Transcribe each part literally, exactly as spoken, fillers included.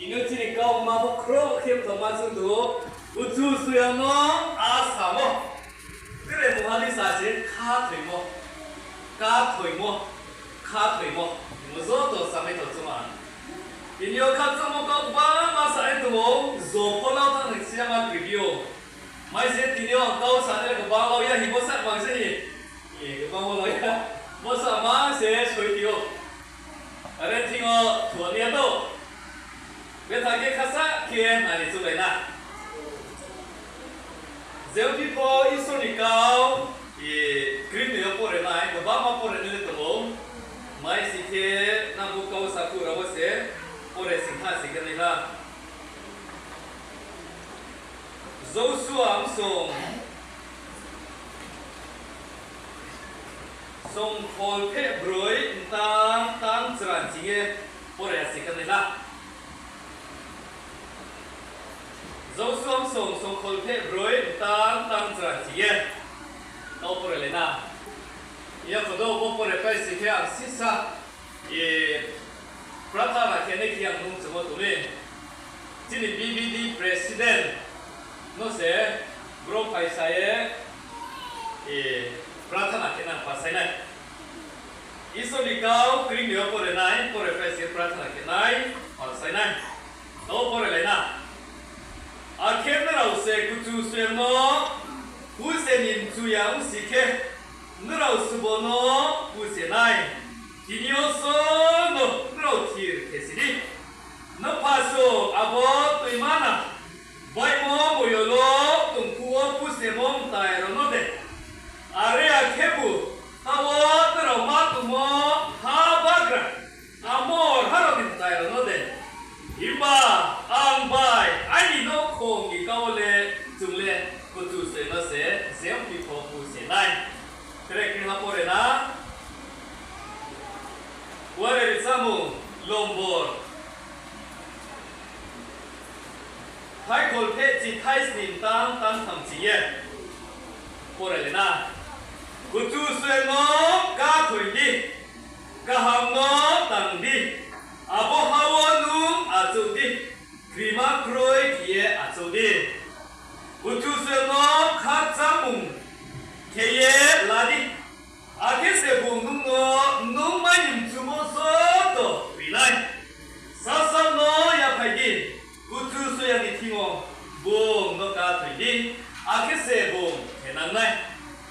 Tini yo chini kauma pho khrouh khe mthaoma chung tong ou, Kchusoyang no a samo. Tre mungha di sa se khathoimo, khathoimo, khathoimo. Bo joto samai tong chung a. Tini yo khakchangmo kau gbangma sa ye tong ou, jo pho lau thanng ni siyama review. Mai se tini yo ang kau sa nai le kbang lau ya hing bo sa mang se hi. E, kbang bo lau ya. Bo sa mang se soi ti ou. Are thing yo thuani ya to. Betha khe khasa khe nai ni chulai na. Jepho Isor ni kau, e, kring ni yo pore nai, kbangma pore nai le tong ou. Mai si khe nang bo kau saphuh rao wo se pore sing kha si khe nai na. Josua bsong, songkholpheh broi mtang tang chra ching ye pore ya si khe nai na. Josua bsong songkholpheh broi mtang tang chra ching ye. Tao pore lai na. Yakho do bo pore pai si khe ang sisa, e, prathana khe nai khe ang nung chungmo tong mi. Chini B B D president no se bro phaisa ye, e, prathana khe nang pasai nai. Isor ni kau kring ni yo pore nai, pore pai si prathana khe nai, pasai nai. Tao pore lai na. Akhe nrao se Kchusoyang no puse ni mchuya ongsi khe, nrao subo no puse nai. Tini yo só no nrao thir khe si di. Npha song abo toimana baihmo moyol wo tong phuh wo pusemo mtai rao no de, are ya khebu taoh wo nrao ma tongmo ha bagra Amor ha rao ni mtai rao no de. Himba ang bai aini nouhkhong ni kau le chung le Kchusoyang no se jepho puse nai. Tre khe ha pore na. Kuare rchamung lombor thaikholpheh chithai sni mtang tang tham ching ye pore le na. Kchusoyang no khathoi di, kaham no tang di, abo ha wo nung achouh di, krima kroi khe ye achouh di. Kchusoyang no khakchangmung khe ye la di, akhe se bung nung no nung mai ni mchumo joto ri nai. Sasa no yaphai di, Kchusoyang ni thing yo bung no khathoi di, akhe se bung khenang nai.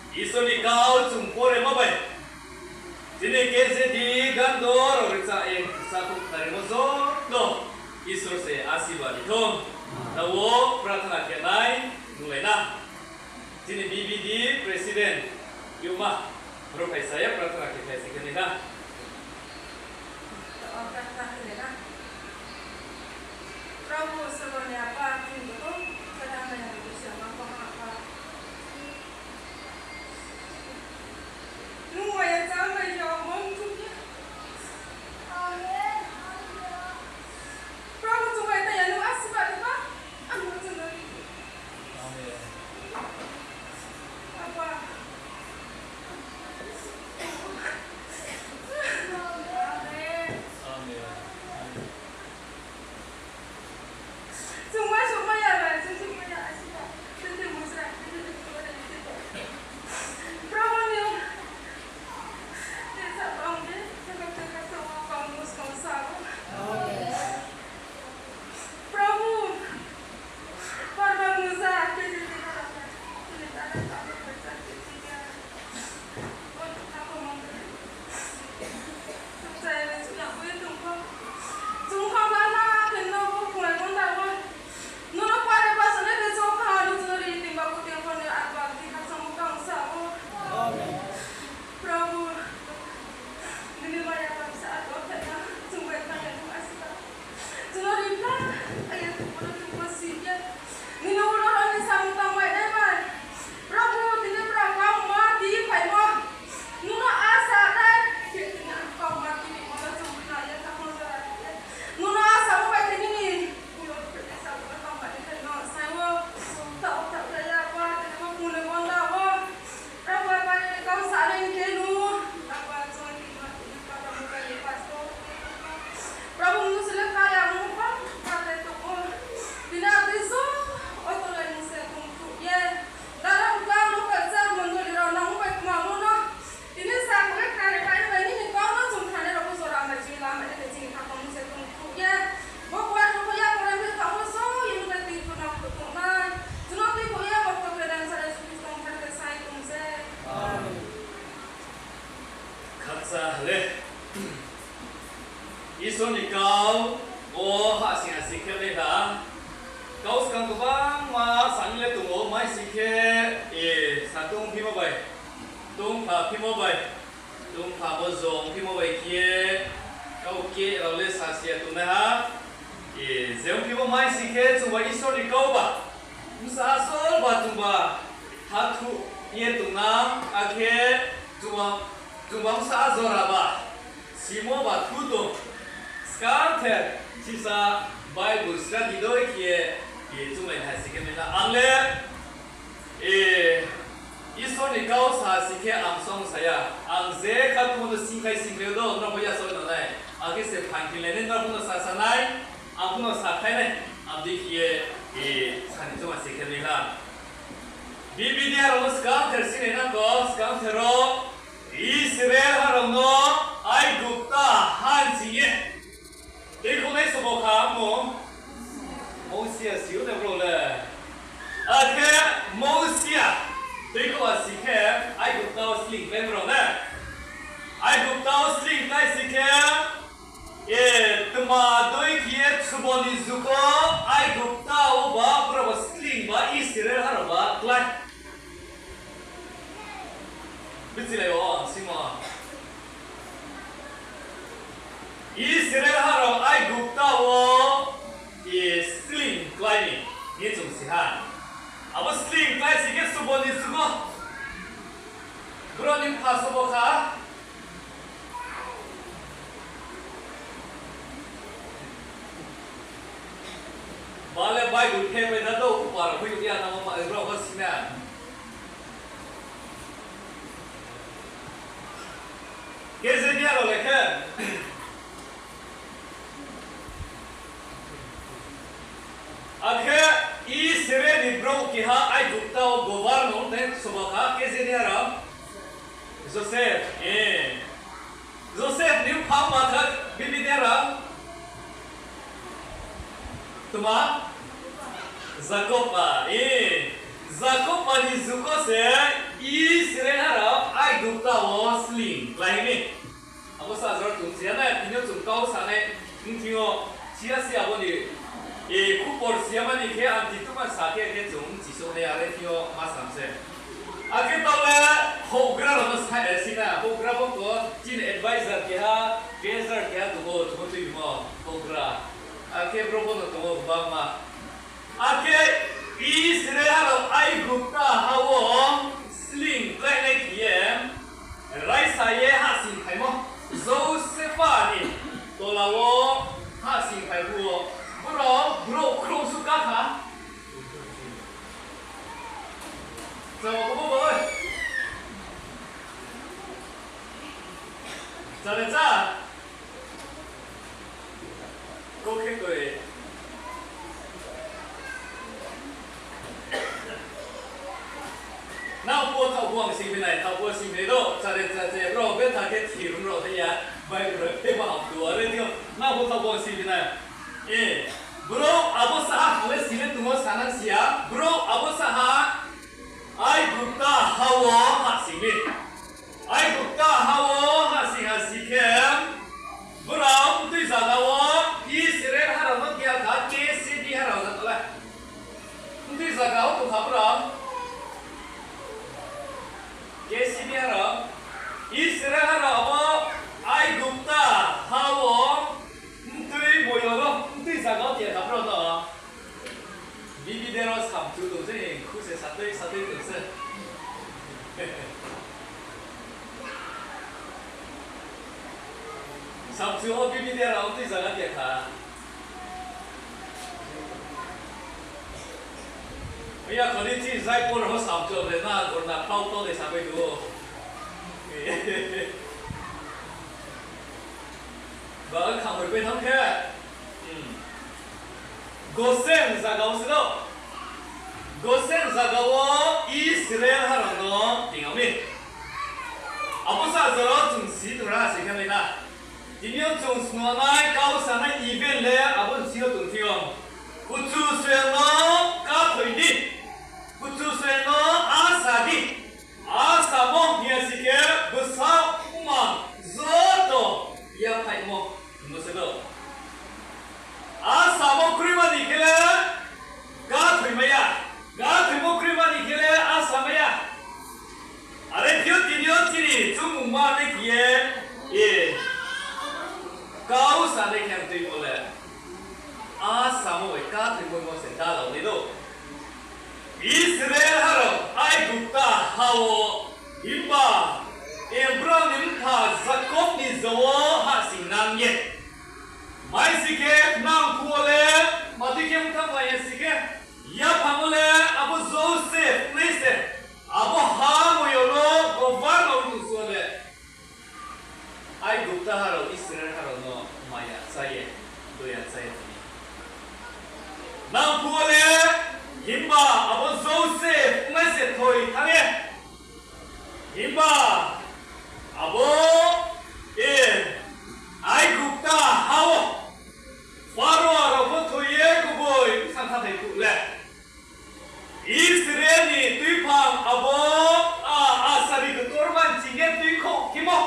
Isor ni kau chung poremo bai chini K Z D gando rao rcha ye rcha khouh khnarimo joto Isor se asirbad ri thou. Taoh wo prathana khe nai nunglai na. Chini B B D president yoma, ro phaisa ye prathana khe phai si khe nai na. Taoh wo prathana khe nai na. Probu, sogor ni Apa, chini bo tong, kata mai nang ni Isor, ma bo ha Apa. Nung wa ya chá mai ya, mon chung ya. Probu, chung bai ta ya, nung asirbad ri ba. Ang no chung no ri. Apa. Isor ni kau wo hahsing hahsing khe nai ha. Kau skang gbangma sa ni le tong ou, mai sing khe, e, sa tongphimo bai, tongphaphimo bai, tongphamo jongphimo bai khe, kau khe rao le sasi ya tongnai ha. E, je ongphimo mai sing khe, chungba Isor ni kau ba, bsa asol ba chungba hathu ye tongnang, akhe chungba, chungba bsa jora ba simo ba thu tong. Skangther sisa Bible study dei khe, e, chunglai ha sing khe mai na. Ang le, e, Isor ni kau sa sing khe ang song sa ya. Ang je kha phuh no singkhlai singkhlai do, nrao pho yasao no nai. Akhe se phaingkhlainai, nrao pho no sasa nai, ang pho no sakhlai nai. Abo dei khe ye, e, sa ni chungma sing khe mai ha. Bibini ha rao no skangther sinai nang kho, skangther wo Israel ha rao no Aigupta ha ni sing ye tuikhouhnai sobo kha mo? Mosia si ou na bro le. Akhe Mosia tuikhouh ha sing khe Aigupta wo sleing klái bro na. Aigupta wo sleing klái sing khe, e, tma dei khe ye subo ni jugo Aigupta wo ba brouh ba sleing ba Israel ha rao ba klái. Bchilai o ang simo. Israel ha rao Aigupta wo, e, sleing klái ni, hing ye chung si ha. Abo sleing klái sing khe subo ni jugo brouh ni mpha sobo kha. Ba le Bible khe bai na do, upa rao pho ya nang ma rao pho si na. Khe je ni aro le khe. Akhe Israel ni brouh keha Aigupta wo governor ong tei soba kha, khe je ni aro? Joseph, e. Joseph ni mpha ma kha bibini aro? Tma? Jakob ba, e. Jakob ba ni jugo se Israel ha rao Aigupta wo sleing klái mi. Abo sa jora chung si ya na, tini yo chung kau sa nai, bthing yo si ya si abo ni, e, khupor si ya mani khe ang tituma sa khe khe chung chisouh nai, are thing yo ma sam se. Akhe taoh le houhgra rao no sa, e, si na, houhgra bo to chini advisor keha, treasurer keha tong ou, chung tuimo houhgra. Akhe bro bo no tong ou gbangma. Akhe Israel ha rao Aigupta ha wo sleing kláinai khe ye, raisa ye hahsoingphaimo, Joseph ni tola wo hahsoingphai phuh wo, brao brouh khrouhsuh ká kha. Chá bo bo bo. Chá le chá. Kau khe toi. Nang pho thaoh phuh ang singphi nai, thaoh phuh singphi nai do, chá le chá se, brao betha khe thir rao thai ya, Bible rao khe ba ham tu, are thing yo, nang pho thaoh phuh ang singphi nai. E, brouh abo saha kha le si le tong ou, sanang si ya, brouh abo saha Aigupta ha wo hahsoing mi. Aigupta ha wo hahsoing ha si khe, brao mtui zaga wo Israel ha rao no khe ya kha, Kesibi ha rao na ta le. Mtui zaga wo tong kha brao. Kesibi ha rao. Israel ha rao abo Aigupta ha wo mtui moyol wo, mtui zaga wo khe ya kha brao no. Bibidero samchu tong se, khu se satui satui tong se. Samchu wo bibidero mtui zaga khe ya kha. Oya khoni chi Jaipur ho samchu le na gorna phlau to de sapai tu. Ba khamoi pai thanng khe. Gosen zaga wo se do. Gosen zaga wo Israel ha rao no ting yag mi. Abo sa jora chung si tongra ha se khe mai na. Tini yo chung snungnai kau sanai event le abo ni sing yo tong thing yo. Kchusoyang no kathoi di. Kchusoyang no asa di. Asamo hing ya si khe bsa mma joto yaphaihmo hingmo se do. Kathoimo se dalao nai do. Israel ha rao Aigupta ha wo, himba Abraham ni mpha Jakob ni jo wo hahsoingnang ye. Mai si khe, nang phuh wo le, madei khe ongthanng phai ya si khe, yaphang wo le abo Joseph nai se, abo ha moyol wo governor ong tong só le, Aigupta ha rao Israel ha rao no maya chá ye, doya chá ye tong mi. Nang phuh wo le, himba abo Joseph nai se thoi thanng ye. Himba abo, e, Aigupta ha wo Pharaoh rao pho thoi ye kuboi bsang khathai phuh le, Israel ni tuiphang abo, a, asari ktor manching ye tuikhouh khemo,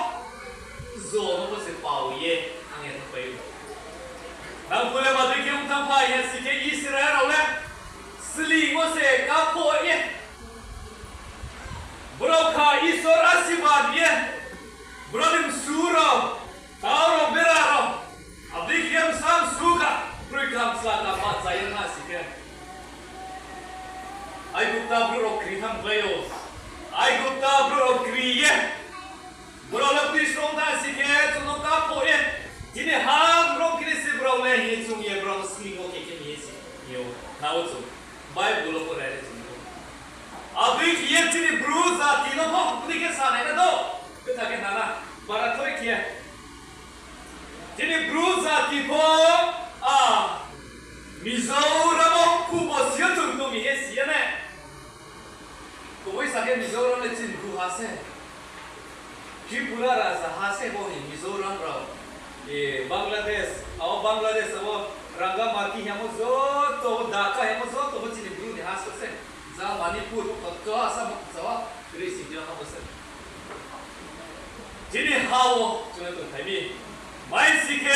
jo no pho se pao ye thanng ye thanngpai ou. Nang phuh le madei khe ongthanng phai ya si khe Israel rao le sleing wo se kaphoh ye, brao kha Isor asirbad ye, brao ni msu rao, tau rao, bera rao, abo dei khe bsa msu kha, kroi kha, msla kha, bahcha ye thanng si khe, Aigupta bru rao kri thanng klái ou. Aigupta bru rao kri ye, brao le phi srong thanng si khe, chung no kaphoh ye, chini ha brouh khe ni se brao le hing ye chung ye brao no sleing wo khe khe mi ye si, hing ou. Nao chung Bible wo pore le chung nuh ou. Abo dei khe ye chini Bru jati no pho bodei khe sa nai na do. Betha khe nana, para thoi khe chini Bru jati pho, a, Mizoram wo khubo si yo chung tong mi ye si ya nai. Kubui sa khe Mizoram le chini Bru ha se. Tripura raja ha se bo ni Mizoram rao. E, Bangladesh, abo Bangladesh abo Rangamati hemo joto, Dhaka hemo joto bo chini Bru ni ha se se. Ja Manipur bo kotto Assam bo kchawa, risi jia ha bo se. Chini ha wo chung le tongthai mi. Mai si khe,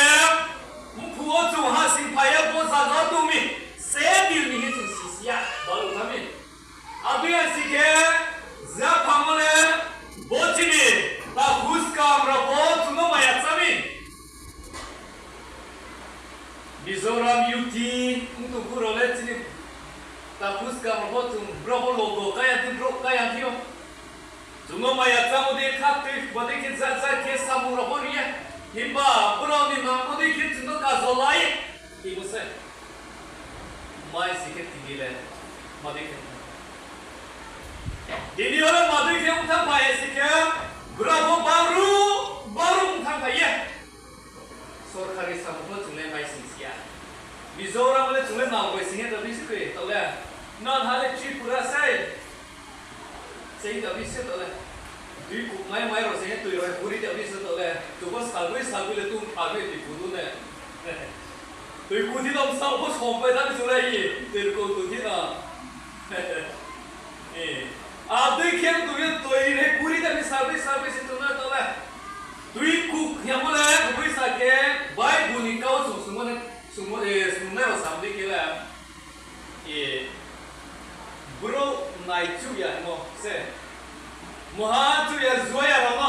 mphuh wo chung ha sing phai ya bo zaga tong mi. Setil ni hing chung sisi ya, balu tha mi. Abo ya si khe, ja phang wo le, bo chini takhu skam rao pho chung no maya chá mi. Mizoram U T ong tong khu rao le chini takhu skam rao pho chung brao pho logo kaya thi, brouh kaya thi ou. Chung no maya chámo dei khaktui, bodei khe ja ja khe samung rao pho ri ya. Himba brao ni nang bodei khe chung no kajolai. Timo se. Mai si khe tini le, madei khe. Tini yo le madei khe ong thanng phai ya si khe, brao pho baru, baru ong thanng phai ye. Sorkari samung pho chung le mai sing si ya. Mizoram le chung le nang bai sing ye ta bisi khe ta le. Non ha le Tripura sei. Sei ta bisi ta le. Tui kukmai mai rao sei toi rao kuri ta bisi ta le. Chung pho sagui sagui le tung phagui tui kuru ne. Tui kuthi no bsa pho sompai ta bisi le ye. Tui kou kuthi no. E, abdei khe tui yo toi re kuri ta ni service service chung na ta le. Tui kuk yamo le, kubui sa khe, Bible ni kau chung sungmo ne, sungmo, e, sungnai rao sam dei khe le. E, brouh nai chuh ya himo se. Mungha chuh ya, jua ya rao no.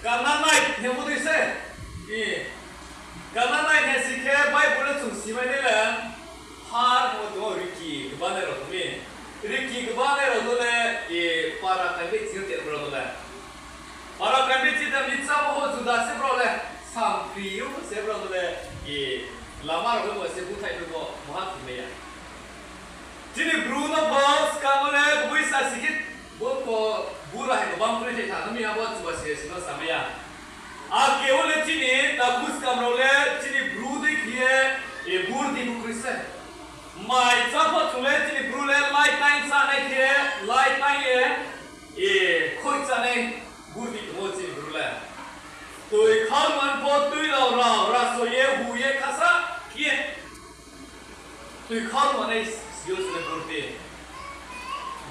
Canaanite hingmo dei se. E, Canaanite hing si khe Bible le chung simai nai le, Har hingmo tong ou, riki kbanai rao tong mi. Riki kbanai rao no le, e, para kaimai chi yo te brao no le. Para kaimai chi ta mi chámo ho juda se brao le, sampri yo se brao no le, e, lama rao no se búthaih no mungha khe mai ya. Chini Bru no pho skang wo le kubui sa si khe, bo pho bura hai no bang kroi thai tha no mi abo chuba se si no samai ya. Ake wo le chini takhu skam rao le chini Bru dei khe ye, e, burdi bu kroi se. Mai chá pho chung le chini Bru le lai taing chánai khe, lai taing ye, e, khoi chánai burdi tong ou chini Bru le. Toi khaoman pho tui rao rao raso ye, hu ye, khasa khe ye. Tui khaomanai si yo se le burdi.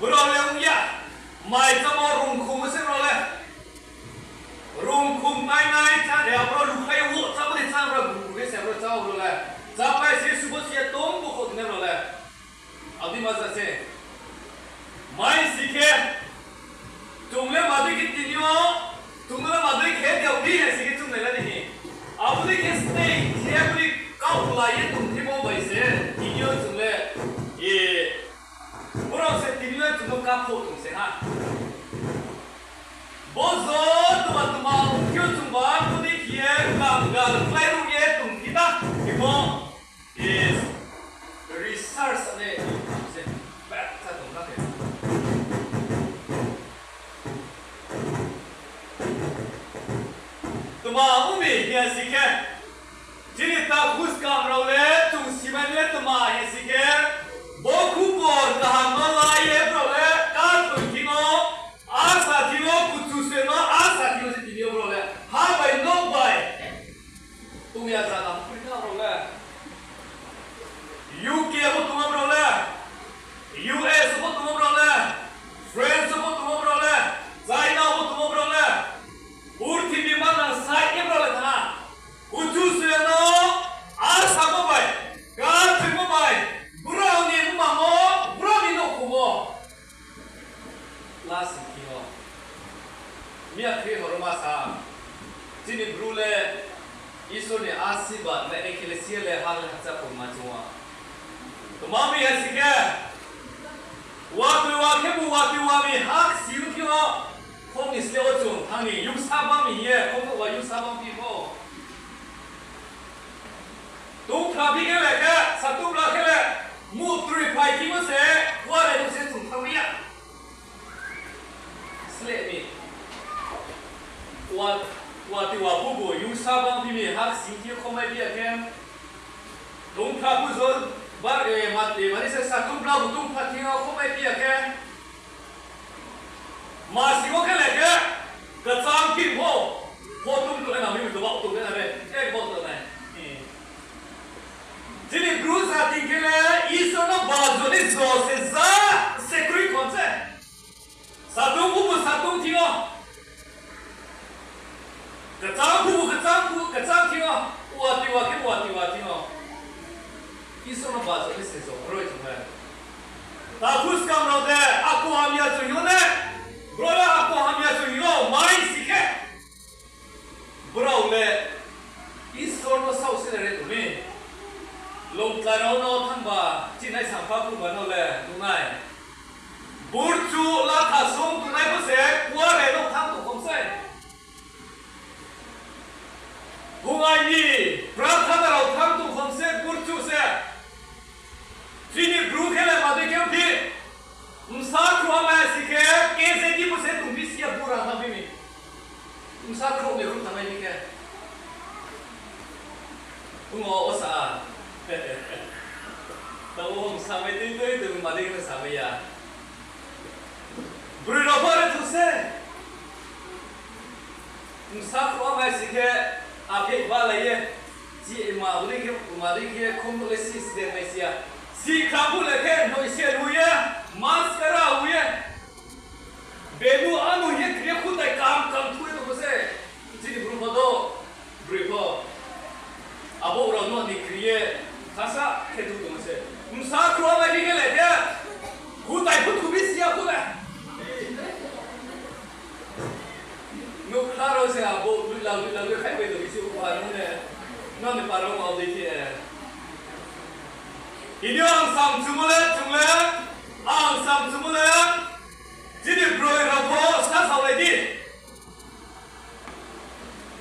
Brao le ong ya, mai chámo rungkhum se brao le. Rungkhum tainai chá de, abo rao lukhlai wo chámo de chá brao, guru guru se brao chá brao le. Chápai se subo si ye tong bo kho tongnai brao le. Abo dei ma sa se. Mai si khe, chung le madei khe tini yo, chung le madei khe diao bi hai si khe chung nai la di hi. Abo dei khe stay, khe abo dei kau lai ye tongthimo bai se, tini yo chung khouh tong se ha. Bo joto ba tma ongphi ou chungba bodei khe ye kangal kláiruh ye tongphi ta, imo is research ne se betha tong na khe. Tma ong mi hing ya si khe, chini takhu skam rao le chung simai le tma hing ya si khe, bo khupor kaham no la ye brao le katoi thing yo, asa thing yo, kuchu se no asa thing yo se tini yo brao le ha bai nouh bai tong ya zaga phuh na brao le. U K wo tong wo brao le, U S wo tong wo brao le, France wo tong wo brao le, China wo tong wo brao le, purthimbi manang side ye brao le thanng ha. Kuchu se no asamo bai, kachoimo bai, brao ni mmang wo, brao ni nouhkhong wo la sing thing yo. Miya khe horoma sa, chini Bru le Isor ni asirbad le ecclesia le ha le hacha pungma chung ou. Tma mi ya si khe, watoi wa khebu watoi wa mi ha ksing thing yo, khong ni sleh wo chung thanng ni, yungsa bang mi hing ye, khong nouh wa yungsa bang phi pho. Tongthaphi khe le khe, satouhbla khe le, mutroi phai thing yo se, kuare no se chung thanng mi ya. Sleh mi. Wa, watoi wa phubu, yungsa bang phi mi, ha ksing thing yo khomai phi ya khe. Tongthaphu jo, bar, e, mate, mani se satouhbla bu tongthap thing yo khomai phi ya khe. Masi wo khe le khe, kchang phi pho, pho tong tong nai na mi, mi to ba tong nai na re, ek ba tong nai. Chini Bru jati khe le, Isor no bajo ni jo se ja se kroi khon se. Satung phubu satung thing yo. Kchang phubu kchang phu, kchang thing yo. Watoi wa khe watoi wa thing yo. Isor no bajo ni se jo kroi chung le. Takhu skam rao de, akho hamya chung yo ne. Brao le akho hamya chung yo, mai si khe. Brao le Isor no saoh se le re tong mi. Longtla rao no thanngba, chinai sampha phuba no le nuhnai. Burchu latha song tongnai pho se, kuare no thanng tong khom se. Hungai ni, prathana rao thanng tong khom se, burchu se. Chini Bru khe le madei khe phi. Bsa khrouh amai si khe, K Z T bo se tongphi si ya bura thanngphi mi. Bsa khrouh ni khrouh thanngmai phi khe. Ong o, o sa. Tao bsa mai tui tui tui madei khe samai ya. Broi rao pho re thu se. Bsa khrouh amai si khe, apheih balai ye, chima bodei khe, madei khe, khomno le si sden mai si ya. Sikhla bu le khe, noi se lu ye, mascara hu ye. Benu anu ye kri ye khutai kam kam thu ye tong se. Chini Bru pho do, broi pho. Abo rao no ni kri ye, khasa khe thu tong se. Bsa khrouh amai ni khe le khe, khutai pho thu bi si ya pho le. Nouhkhla rao se abo luila luila le khai bai tong se upa nung ne. Nang ni para wo ao dei khe. Tini yo ang samchumo le chung le, ang samchumo le, chini broi rao pho sa saolai di.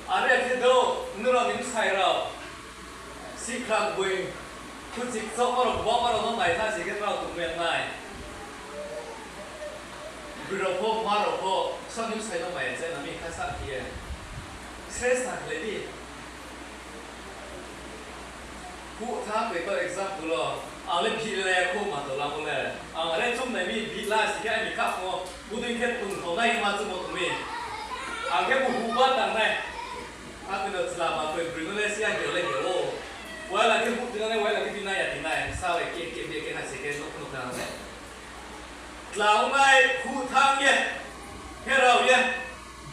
Are khe do, nrao ni bsai rao, sikhla gboi, khuchi kchaohma rao, gbangma rao no nai tha si khe nrao tongmai nai. Broi rao pho, ma rao pho, bsa ni bsai no mai ya chá na mi kha sa khe ye. Sresta khlai di. Huh tha koi to example wo, ang le bihih le ya khou ma to lamo le. Ang are chumnai mi bihih la si khe aini khaphang wo, bodei khe tongthao nai ma chumo tong mi. Ang khe bu huh ba tang nai. Akhe no chla ba koi broi no le si ya ge le ge ou. Uaila khe huh tinang nai, uaila khe tinang ya tinang nai. Sa bai khe khe bi khe ha si khe nouh nouh kha nai. Tla ongnai huh thanng ye, pherao ye,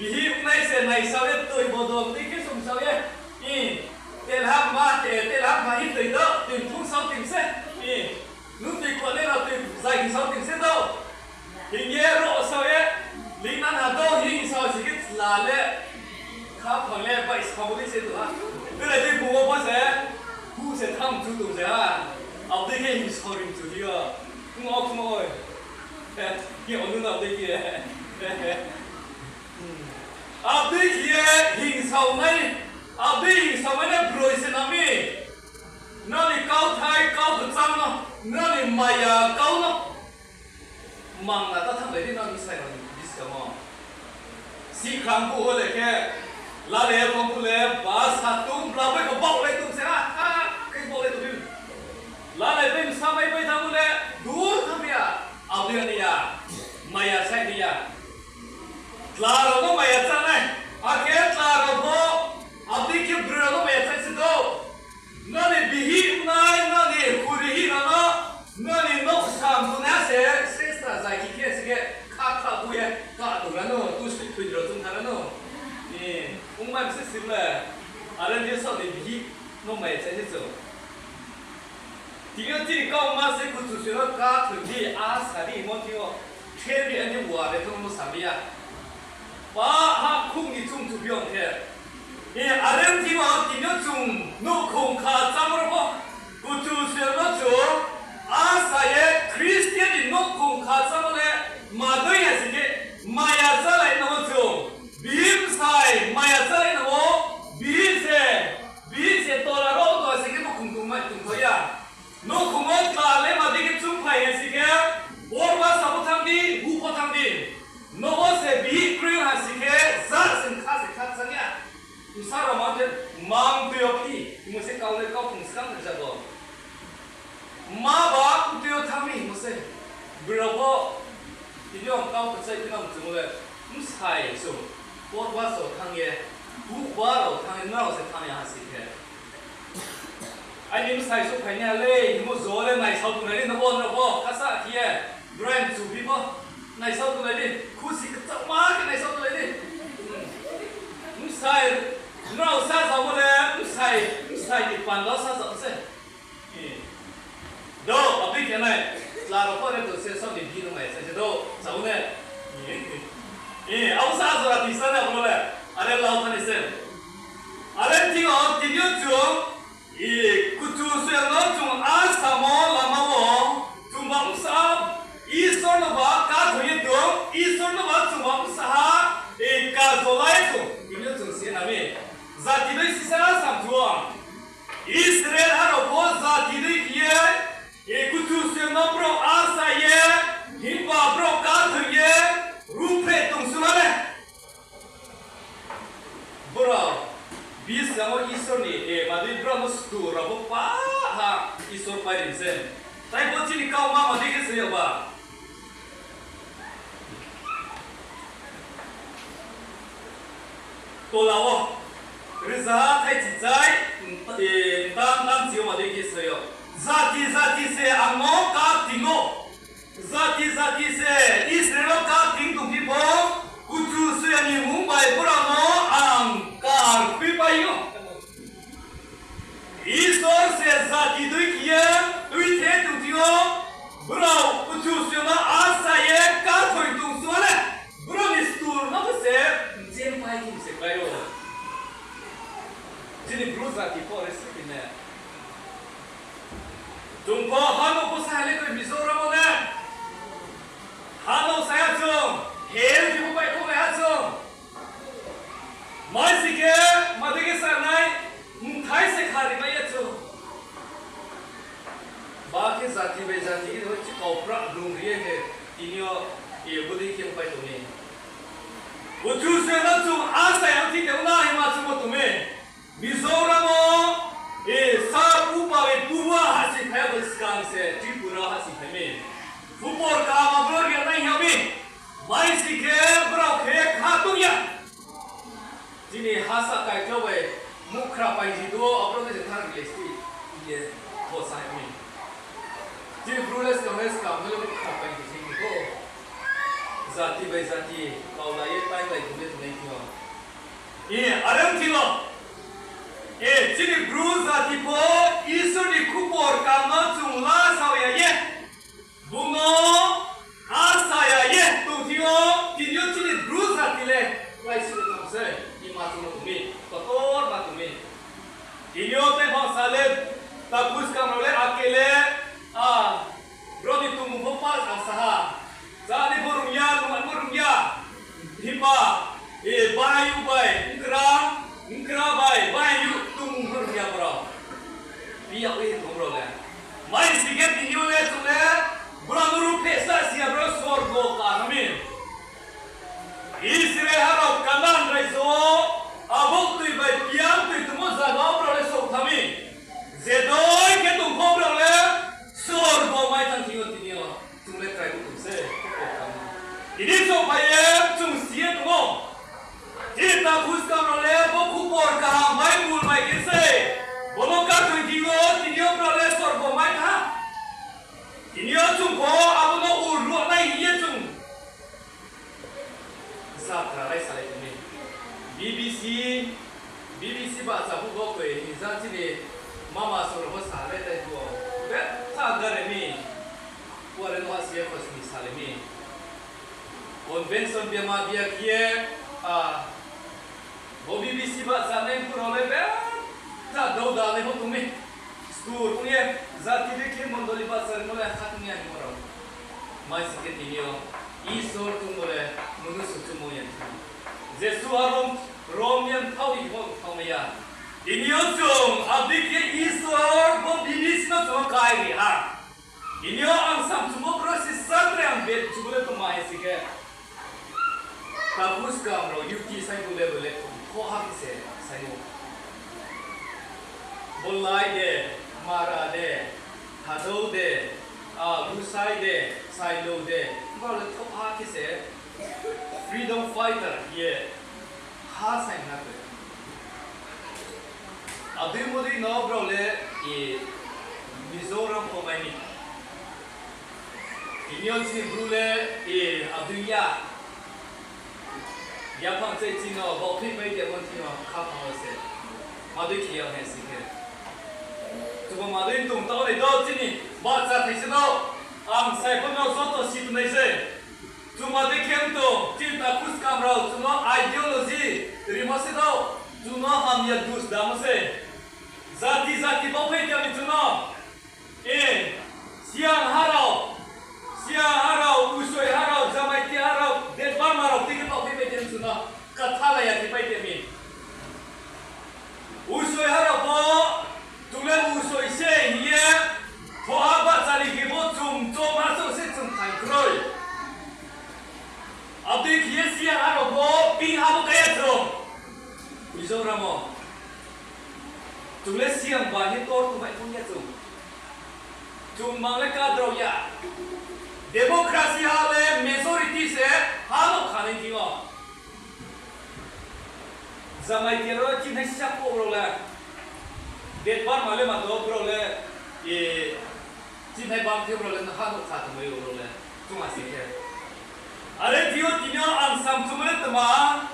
bihih ongnai se naisao ye, toi bodol dei khe sungsao ye, i, telham ma, te, telham ma hi toi do, toi phung sao ting se, i, nung toi khuanai rao toi zai hing sao ting se do, hing ye ro sao ye, lingnan ha do hing sao si khe chla le, khaphang le bai sao dei se tong ha. Berai dei bung wo pho se, huh se tham chu tong se ha. Abo dei khe hing sao ring chu hi yo. Ong o, ong oi. Khe onu na dei khe. Abdei khe ye hingsaonai, abdei hingsaonai le broi se nang mi. Nrao ni kauthai, kau kchang no, nrao ni maya kau no. Mangna ta thanglai di nrao ni bsai rao ni buskang wo. Sihkhang phuh wo le khe, lalai ya tong phuh le, ba satung, bla bai khe baohlai tong se ha, ha, khe baohlai tong phi. Lalai bai bsa mai pai thanng phuh le, dur thanng ya, abdei ni ya, maya sai ni ya. Tla rao no maya chá nai, akhe tla rao pho, abdei khe broi rao no maya chá se do. Nrao ni bihih nai, nrao ni khuri hih rao no, nrao ni nouh sam tongnai se, sesta zai khe khe se khe, kha kha bu ye, ka tongra no, tu sui thui rao chung thanng ra no. Ongmai se sim le, are ni saoh ni bihih no mai chá se chung. Tini yo chini kauma se Kchusoyang no ká thoi di, a sa di hingmo thing yo, khe bi ani wa re thung no sa mi ya. Pa ha khung ni chung chu bi ong khe. Are thing yo tini yo chung nouhkhong kha chámo rao pho, Kchusoyang no chung, a sa ye Christian ni nouhkhong kha chámo le, ma dei ya si khe, maya chálai nang ou chung, bihih bsai maya chálai nang ou, bihih se, bihih se tola rao to si khe nouhkhong tongmai tongthao ya. Nouhkhong wo tla le ma dei khe chungphai ha si khe, porba sa pho thanng di, bu pho thanng di. Nouh wo se bihih kroi ha si khe, ja sing kha se khakchang ya. Bsa rao ma khe, mang tui yo phi, hingmo se kau le kau phung skang ja bo. Ma ba mtui yo thanng mi hingmo se. Brao pho, tini yo ang kau kchai phi nang chung le, bsai chung, porba so thanng ye, buba rao thanng ye, nrao se thanng ya ha si khe. Aini bsai souhphai nai ha le, hingmo jo le naisao tongnai di, no bo nrao pho, khasa khe ye, brai mchu bi pho, naisao tongnai di, khusi kchaohma khe naisao tongnai di. Bsai, nrao sazamo le, bsai, bsai ni panda sazam se. Do, abdei khe nai, tla rao pho are to se saoh ni bihih no mai chá se do, chá ou ne. Abo sa jora tisa nai abo le, are lau thanng ni se. Are thing yo tini yo chung, Kchusoyang no chung a samo lama wo, chung ba bsa, Isor no ba káthoi ye tong, Isor no ba chung ba bsa ha, kajolai tong, tini yo chung si na mi. Jati dei sisa samchu wo. Israel ha rao pho jati dei khe ye, Kchusoyang no brao a sa ye, himba brao káthoi ye, ruhphreh tong su ha le. Brao, buskang wo Isor ni, ma dei brao no stur rao pho pa ha, Isor pai ri se. Tai pho chini kauma ma dei khe se yag ba. Tola wo, rzaha thaichi chai, mtam mtam chi yo ma dei khe se yag. Jati jati se ang no ká ting ou. Jati jati se Israel wo ká ting tongphi pho, Kchusoyang ni mmung bai brao no ang karkhui pai ou. Isor se jati dei khe ye tuithe tongthing yo, brao Kchusoyang no a sa ye káthoi tong su ha le, brao ni stur no pho se mchempai khe se klái ou. Chini Bru jati pho re se khe ne. Chung pho ha no pho sa ha le koi Mizoram wo ne. Ha no sa ya chung, hell ni pho bai kho bai ha chung. Mai si khe, ma dei khe sa nai, mthai se khari mai ya chung. Ba khe jati bai jati khe chi kau pra dungri ye khe, tini yo, bodei khe pai tong mi. Kchusoyang no chung a sa ya thi de na hima chung bo tong mi. Mizoram wo, sa upa bai puwa hasi phai ya bo skang se Tripura hasi phai mi. Khupor kaham abo ri ya nai hing mi. Mai si khe brao khe kha tong ya. Chini hasa kaitho bai muhkhra paiji do, abo no se thanng ri le si ye, bo sa mi. Chini Bru le skang le skang le muhkhra paiji si do. Jati bai jati, kaulai ye, tainglai tong ye tongnai thing yo. Are ong thing yo. Chini Bru jati pho Isor ni khupor kaham no chung lasao ya ye, bung no a sa ya ye tong thing yo, tini yo chini Bru jati le, klái si le tong se, ima chung no tong mi, kotor ma tong mi. Tini yo tei bangsa le, ta buskang rao le ake le, a, brao ni tongmung pho pal ang sa ha. Brao le. Mai si khe tini yo le chung le, brao no ruhphreh sa si ya brao sorgo ka thanng mi. Israel ha rao Kanan raijo wo, abo toi bai piang toi tongmo zaga wo brao le souh thanng mi. Je dei khe tong pho brao le, sorgo mai thanng thing yo tini yo. Chung le krai bo tong se, khupor kaham. Tini souhphai ye chung si ye tong ou. Tini takhu skang rao le bo khupor kaham Bible bai khe se. Bo no kathoi thing yo, tini yo brao le sorgo mai tha. Tini yo chung pho abo no ur ruh nai hing ye chung jatra raisalai tong mi. B B C, B B C bahcha phuh bo koi hing jang chini mama song rao pho salai tai phuh ou. Betha gare mi. Kuare no ha si ye khosni salai mi. Convention bia ma bia khe ye, a, bo B B C bahchanai phuh rao le betha dou dalai pho tong mi. Stur ong ye, jati dei khe mondoli bahcharimo le khatong ya hingmo rao. Mai si khe tini yo, Isor tongmo le mnusu chumo ya thanng. Jesu ha rom, rom ya mthaoh ni pho thanngmai ya. Tini yo chung, abo dei khe Isor bo B B C no chung no kái ri ha. Tini yo ang samchumo bro si satre ang bet chubo le tma hai si khe. Takhu skang rao U T sai bo le bo le tongthoh ha khe se sai ou. Bolai de, Mara de, Thadou de, a, Gusai de, Sailou de, brao le thoh ha khe se freedom fighter ye ha sai na khe. Adei modei no brao le, e, Mizoram pho mai ni. Tini yo chini Bru le, e, adei ya. Yaphang chai chini no baohphi pai de mon chini no khaphang wo se. Madei khe ya hai si khe. Chuba madei tong taoh nai do chini bahcha thai se do. Ang sai pho no joto si tongnai se. Chuba dei khe tong, chini takhu skang rao chung no ideology rimo se do, chung no hamya dus damo se. Jati jati baohphai khe mi chung no. E, Siang ha rao, Siang ha rao, Usoi ha rao, Jamatia ha rao, Debbarma rao tui khe baohphai pai khe chung no. Kathalai ya khe pai khe mi. Usoi ha rao pho, chung le Usoi se hing ye, thoha bahchari khe bo chung choma chouh se chung thang kroi. Abo dei khe ye Siang ha rao pho, ping ha bo kaya chung. Mizoram wo. Chung le Siang ba hing tor tongmai phung ya chung. Chung mang le kadrao ya. Democracy ha le majority se ha no kha nai thing yo. Jamatia rao chinthai sisa pho brao le. Debbarma le ma do brao le. E, chinthai bang khe brao le ha no kha tongmai brao le. Chung a si khe. Are thing yo tini yo ang samchumo le tma.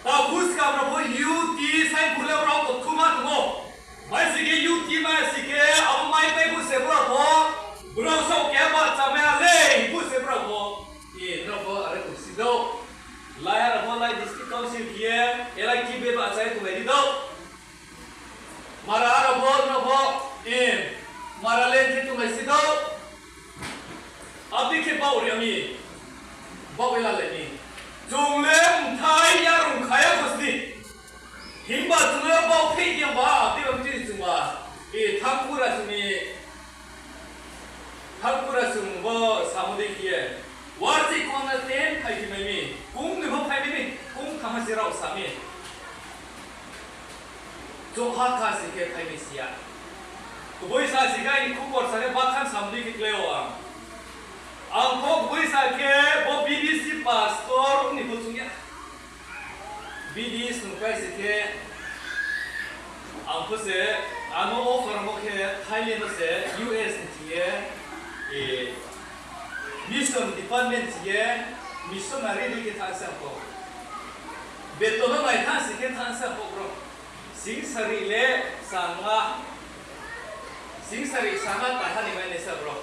Takhu skang rao pho U T sai phuh le brao to thuma tong ou. Mai si khe U T mai si khe abo mai pai phuh se brao pho. Brao saoh keha bahcha mai ha le phuh se brao pho. E, nrao pho are phuh si dou. Lai ha rao pho Lai District Council khe ye, L I T B bahcha ye tonglai di dou. Mara ha rao pho, nrao pho, e, Mara le khe tonglai si dou. Abo dei khe baoh ri mi, baoh ye lalai mi. Chung le mthai yarung kha ya khosni. Himba chung le baoh phi yang ba, tei bang chini chungba. E, thangkura chung ni, thangkura chung bo samo dei khe ye. Warchi kong le ten phai phi mai mi. Kung ni bo phai mai mi. Kung thama se rao sa mi. Chouh ha kha si khe phai mi si ya. Kubui sa si khe aini khupor sa khe bakhan samo dei khe klái ou ang. Ang pho kubui sa khe bo B D C pastor ni bo chung ya. B D S nung kái se khe, ang pho se, ano offer mo khe Thailand no se U S ni thing ye, e, mission department thing ye, missionary dei khe thanng se ang pho. Beton no nai thanng se khe thanng se ang pho bro. Sing sari le sanga, sing sari sanga taha ni mai nai sa bro.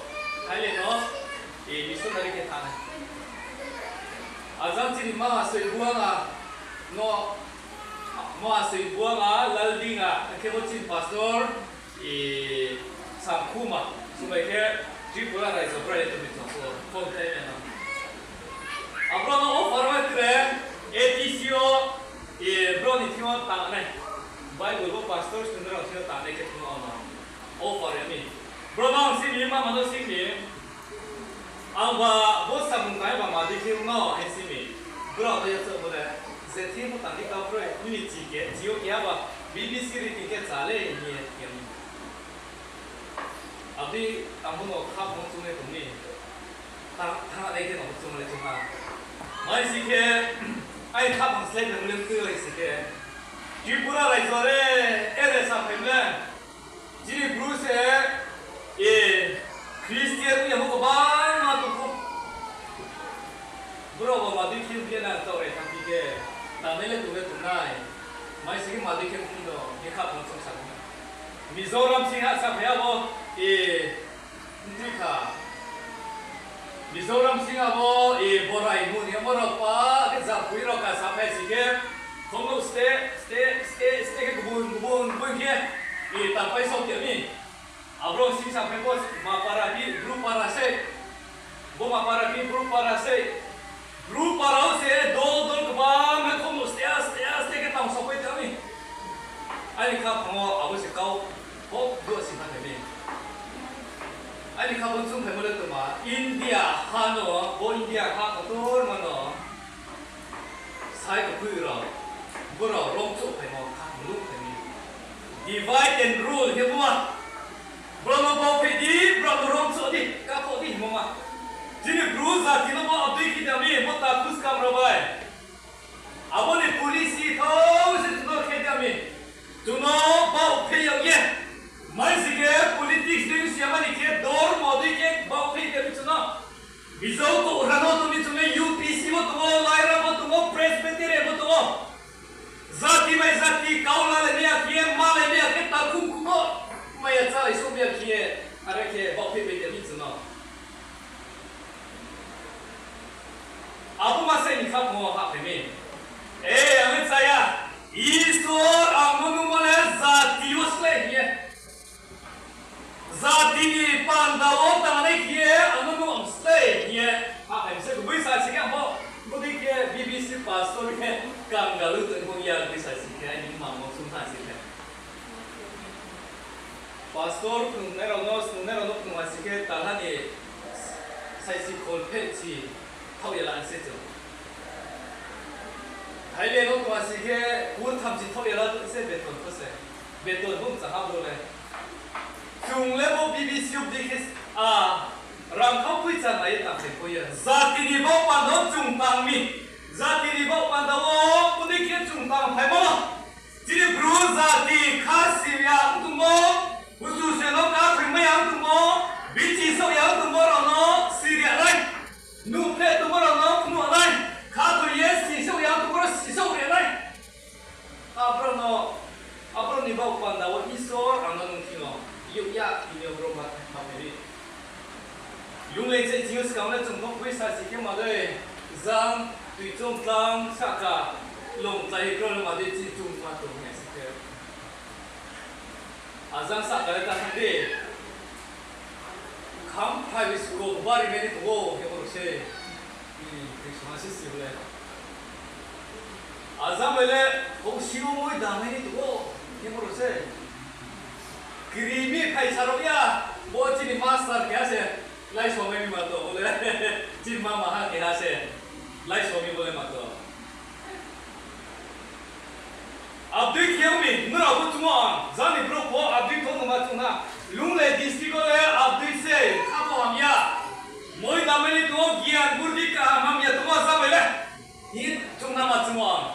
Thailand no, e, missionary khe thanng nai. Ajang chini mama soi buanga no, mama soi buanga Laldinga, khe bo chini pastor, e, Sangkhuma, sumai khe Tripura raijo brai le tongmi tong pho, phone time no. Abro no offer mai tre, A T C o, e, bro ni thing yo tangnai. Bible bo pastor student rao thing yo tangnai khe thing yo no. offer ya mi. Bro no ang si mi, mama no si mi. Ang ba bo samung tang ba ma dei khe ong no hing si mi. Bro no yachaoh bo le, je thing pho tang di kau kroi, nini chi khe, chi yo keha ba, B B C reading khe chá le hing ye khe mi. Abo dei ang bo no khaphang choung ye tong mi. Thanng, thanng nai khe no choung le choung ha. Mai si khe, ai khaphang slái phaimo le mtui bai si khe, Tripura raijo re, ere sa phaimo le. Chini Bru se, e, Christian ong yamo kbangma tong pho. Brao ba ma dei khe ong phi na taoh rai thanngphi khe, tangnai le tong le tongnai. Mai si khe ma dei khe ong phi no, hing kha phang choung sa phi na. Mizoram sing ha sa phai abo, e, mtui kha. Mizoram sing abo, e, Borai mung ni abo rao pa khe Jampui rao ka sa phai si khe, khongno ste, ste, ste, ste khe gbun, gbun, gbun khe, e, tangpai sao khe mi. Abo rao sing sa phai bo ma para phi, Bru para sei. Bo ma para phi, Bru para sei. Bru para wo se dol dol kbang khe khongno ste, ste, ste khe tang sao pai tang mi. Aini khaphang wo abo se kau, bo, bo sing ha phai mi. Aini khaphang chung phaimo le tma, India ha no, bo India ha kotorma no, sai kphui rao, brao rongchouh phaimo kha mlung phai mi. Divide and rule khe buma. Brao no baohphei di, brao no rongchouh di, kapho di hingmo ma. Chini Bru jati no bo abdei khe di mi, bo ta khuskam rao bai. Abo ni policy thao se chung no khe di mi. Chung no baohphei yag ye. Mai si khe politics dei si ya mani khe dormo dei khe baohphei di mi chung no. Bijou to rano tong mi chung no U P C bo tong ou, Laira bo tong ou, Presbyterian bo tong ou. Jati bai jati kau lalai mi ya khe, malai mi ya khe, takhum khum no maya chálai souh mi ya khe, are khe baohphei bai di mi chung no. Abo ma se ni khaphang wo hahphai mi. E, ang le chá ya. Isor ang no nungmo le jati yo slái hing ye. Jati ni panda wo tangnai khe ye ang no nung ang slái hing ye. Hahphai mi se kboi sa si khe ang bo, bodei khe B B C pastor khe kangaru tong bo ya kboi sa si khe, aini mma mo sung tha si khe. Pastor phunungnai rao no, phunungnai rao no phunung ha si khe talha ni saisi kholphehchi thaoh ya la se chung. Thailand no tong ha si khe kurthamchi thaoh ya la se beton pho se. Beton bung cha ha bro le. Chung le bo B B C yo bodei khe, a, rangkhau poicha nai ye tang phai pho ye. Jati ni baoh panda wo chung tang mi. Jati ni baoh panda wo bodei khe chung tang phaimo. Chini Bru jati kha siri ya ong tongmo, kuchu se no ká thoimai ya ong tongmo, bichi souh ya ong tongmo rao no siri ya nai, nuhphleh tongmo rao no phnuh nai, khathoi ye sisouh ya ong tongmo rao sisouh ya nai. Abro no, abro ni baoh panda wo Isor ang no nung thing yo, youh ya tini yo bro ma, ma phai di. Lunglei je chini yo skang le chung pho kboi sa si khe ma dei, jang, tui chung tlang, sahka, lung tlai kro le ma dei chini chung ma tong nai si khe. Ajang sahka le ta thanng di. Kham phai bi sko bari mai ni tong ou, khe boro se. Tui song ha se si le. Ajang bai le, houhsi wo moi damai ni tong ou, khe boro se. Kri mi phaisa rao ya, bo chini master keha se, láiso mai ni ma tong bo le, chini mama ha keha se, láiso mi bo le ma tong. Abdei khe ong mi, nrao pho chung ou, jani brouh pho abdei tho nungma chung ha. Lunglei district wo le abdei se, kha pho hamya. Moi damai ni tong ou, gian burdi kaham hamya tong ou, jang bai le. Hing chung nama chung ou.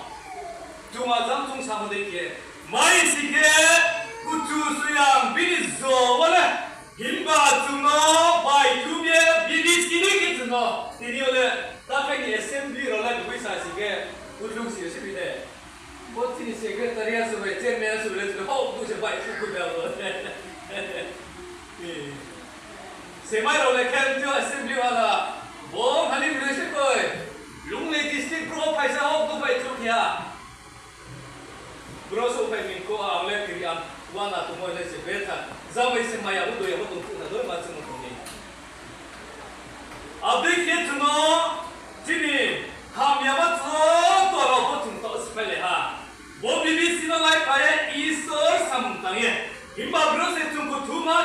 Chung ajang chung samo dei khe. Mai si khe, Kuchu Soyang bini jo wo le. Himba chung no bai chu ye, bini sini khe chung no. Tini yo le, ta khe ni assembly rao le, boi sa si khe, utlung si yo se bi de. Bo chini secretary asuh bai, chairman asuh bai le, chung houh du se bai chu khu de abo. Semai rao le khe, chu assembly wala. Bo hali bri se koi. Lunglei district brouh phaisa houh du bai chu khe ha. Brouh souhphai mi kho ang le kri ang, uana tongmo le se betha. Jang bai se maya bo doi abo tong phuh na doi ma chung tong ni. Abdei khe chung no, chini hamyama joto rao pho chung taoh siphailai ha. Bo B B C no lai phai ye Isor samung tang ye. Himba brouh se chung kuthu ma